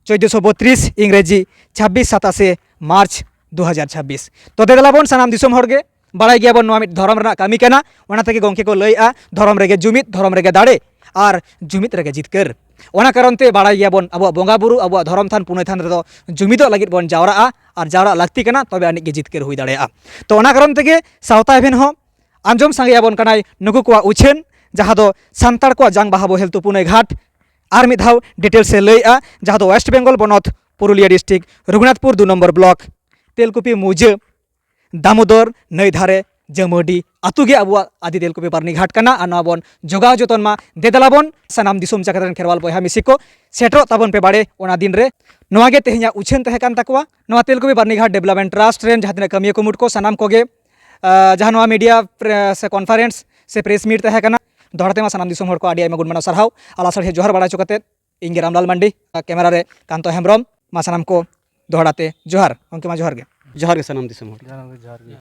ᱪᱳᱫᱽᱫᱳᱥᱚ ᱵᱚᱛᱨᱤᱥ, ᱤᱝᱨᱮᱡᱤ ᱪᱷᱟᱵᱵᱤᱥ ᱥᱟᱛᱟᱥᱮ ᱢᱟᱨᱪ ᱫᱩ ᱦᱟᱡᱟᱨ ᱪᱷᱟᱵᱵᱤᱥ᱾ ᱛᱚ ᱫᱮ ᱫᱮᱞᱟ ᱵᱚᱱ ᱥᱟᱱᱟᱢ ᱫᱤᱥᱚᱢ ᱦᱚᱲ ᱜᱮ, ᱵᱟᱲᱟᱭ ᱜᱮᱭᱟᱵᱚᱱ ᱱᱚᱣᱟ ᱢᱤᱫ ᱫᱷᱚᱨᱚᱢ ᱨᱮᱱᱟᱜ ᱠᱟᱹᱢᱤ ᱠᱟᱱᱟ᱾ ᱚᱱᱟ ᱛᱮᱜᱮ ᱜᱚᱢᱠᱮ ᱠᱚ ᱞᱟᱹᱭᱮᱜᱼᱟ, "ᱫᱷᱚᱨᱚᱢ ᱨᱮᱜᱮ ᱡᱩᱢᱤᱫ, ᱫᱷᱚᱨᱚᱢ ᱨᱮᱜᱮ ᱫᱟᱲᱮ, ᱟᱨ ᱡᱩᱢᱤᱫ ᱨᱮᱜᱮ ᱡᱤᱛᱠᱟᱹᱨ᱾" ᱚᱱᱟ ᱠᱟᱨᱚᱱ ᱛᱮ ᱵᱟᱲᱟᱭ ᱜᱮᱭᱟᱵᱚᱱ, ᱟᱵᱚᱣᱟᱜ ᱵᱚᱸᱜᱟ ᱵᱩᱨᱩ, ᱟᱵᱚᱣᱟᱜ ᱫᱷᱚᱨᱚᱢ ᱛᱷᱟᱱ, ᱯᱩᱱᱟᱹᱭ ᱛᱷᱟᱱ ᱨᱮᱫᱚ ᱡᱩᱢᱤᱫᱚᱜ ᱞᱟᱹᱜᱤᱫ ᱵᱚᱱ ᱡᱟᱣᱨᱟᱜᱼᱟ, ᱟᱨ ᱡᱟᱣᱨᱟᱜ ᱞᱟᱹᱠᱛᱤ ᱠᱟᱱᱟ, ᱛᱚᱵᱮ ᱟᱹᱱᱤᱡ ᱜᱮ ᱡᱤᱛᱠᱟᱹᱨ ᱦᱩᱭ ᱫᱟᱲᱮᱭᱟᱜᱼᱟ᱾ ᱛᱚ ᱚᱱᱟ ᱠᱟᱨᱚᱱ ᱛᱮᱜᱮ ᱥᱟᱶᱛᱟ ᱮᱵᱷᱮᱱ ᱦᱚᱸ ᱟᱸᱡᱚᱢ ᱥᱟᱸᱜᱮ ᱟᱵᱚᱱ ᱠᱟᱱᱟᱭ ᱱᱩᱠᱩ ᱠᱚᱣᱟᱜ ᱩᱪᱷᱟᱹᱱ, ᱡᱟᱦᱟᱸ ᱫᱚ ᱥᱟᱱᱛᱟᱲ ᱠᱚᱣᱟᱜ ᱡᱟᱝ ᱵᱟᱦᱟ ᱵᱚᱦᱮᱞ ᱛᱩᱯᱩᱱᱟᱹᱭ ᱜᱷᱟᱴ, ᱟᱨ ᱢᱤᱫ ᱫᱷᱟᱣ ᱰᱤᱴᱮᱞᱥ ᱮ ᱞᱟᱹᱭᱮᱜᱼᱟ, ᱡᱟᱦᱟᱸ ᱫᱚ ᱳᱭᱮᱥᱴ ᱵᱮᱝᱜᱚᱞ ᱯᱚᱱᱚᱛ, ᱯᱩᱨᱩᱞᱤᱭᱟᱹ ᱰᱤᱥᱴᱨᱤᱠᱴ, ᱨᱚᱜᱷᱩᱱᱟᱛᱷᱯᱩᱨ ᱫᱩ ᱱᱚᱢᱵᱚᱨ ᱵᱞᱚᱠ, ᱛᱮᱞᱠᱩᱯᱤ ᱢᱩᱡᱟᱹ, ᱫᱟᱢᱳᱫᱚᱨ ᱱᱟᱹᱭ ᱫᱷᱟᱨᱮ ᱡᱟᱹᱢᱟᱹᱰᱤ ᱟᱹᱛᱩ ᱜᱮ ᱟᱵᱚᱣᱟᱜ ᱟᱫᱤ ᱛᱮᱞᱠᱩᱯᱤ ᱵᱟᱨᱱᱤ ᱜᱷᱟᱴ ᱠᱟᱱᱟ᱾ ᱟᱨ ᱱᱚᱣᱟ ᱵᱚᱱ ᱡᱚᱜᱟᱣ ᱡᱚᱛᱚᱱ ᱢᱟ᱾ ᱫᱮ ᱫᱮᱞᱟ ᱵᱚᱱ ᱥᱟᱱᱟᱢ ᱫᱤᱥᱚᱢ ᱡᱟᱠᱟᱛ ᱨᱮᱱ ᱠᱷᱮᱨᱣᱟᱞ ᱵᱚᱭᱦᱟ ᱢᱤᱥᱤ ᱠᱚ, ᱥᱮᱴᱮᱨᱚᱜ ᱛᱟᱵᱚᱱ ᱯᱮ ᱵᱟᱲᱮ ᱚᱱᱟ ᱫᱤᱱ ᱨᱮ᱾ ᱱᱚᱣᱟ ᱜᱮ ᱛᱮᱦᱮᱧᱟᱜ ᱩᱪᱷᱟᱹᱱ ᱛᱟᱦᱮᱸ ᱠᱟᱱ ᱛᱟᱠᱚᱣᱟ ᱱᱚᱣᱟ ᱛᱮᱞᱠᱩᱯᱤ ᱵᱟᱨᱱᱤ ᱜᱷᱟᱴ ᱰᱮᱵᱷᱞᱚᱯᱢᱮᱱᱴ ᱴᱨᱟᱥᱴ ᱨᱮᱱ ᱡᱟᱦᱟᱸ ᱛᱤᱱᱟᱹᱜ ᱠᱟᱹᱢᱤᱭᱟᱹ ᱠᱩᱢᱩᱴ ᱠᱚ, ᱥᱟᱱᱟᱢ ᱠᱚᱜᱮ᱾ ᱟᱸ, ᱡᱟᱦᱟᱸ ᱱᱚᱣᱟ ᱢᱤᱰᱤᱭᱟ ᱯᱨᱮ-, ᱥᱮ ᱠᱚᱱᱯᱷᱟᱨᱮᱱᱥ ᱥᱮ ᱯᱨᱮᱥ ᱢᱤᱴ ᱛᱟᱦᱮᱸ ᱠᱟᱱᱟ, ᱫᱚᱦᱲᱟ ᱛᱮᱢᱟ ᱥᱟᱱᱟᱢ ᱫᱤᱥᱚᱢ ᱦᱚᱲ ᱠᱚ ᱟᱹᱰᱤ ᱟᱭᱢᱟ ᱜᱩᱱ ᱢᱟᱱᱟᱣ ᱥᱟᱨᱦᱟᱣ᱾ ᱟᱨ ᱞᱟᱥᱟᱲᱦᱮᱫ ᱡᱚᱦᱟᱨ ᱵᱟᱲᱟ ᱦᱚᱪᱚ ᱠᱟᱛᱮ, ᱤᱧ ᱜᱮ ᱨᱟᱢᱞᱟᱞ ᱢᱟᱱᱰᱤ, ᱠᱮᱢᱮᱨᱟ ᱨᱮ ᱠᱟᱱᱛᱚ ᱦᱮᱢᱵᱨᱚᱢ᱾ ᱢᱟ ᱥᱟᱱᱟᱢ ᱠᱚ ᱫᱚᱦᱲᱟ ᱛᱮ ᱡᱚᱦᱟᱨ᱾ ᱜᱚᱢᱠᱮ ᱢᱟ ᱡᱚᱦᱟᱨ ᱜᱮ᱾ ᱡᱚᱦᱟᱨ ᱜᱮ ᱥᱟᱱᱟᱢ ᱫᱤᱥᱚᱢ ᱦᱚᱲ᱾ ᱡᱚᱦᱟᱨ ᱜᱮ, ᱡᱚᱦᱟᱨ ᱜᱮ᱾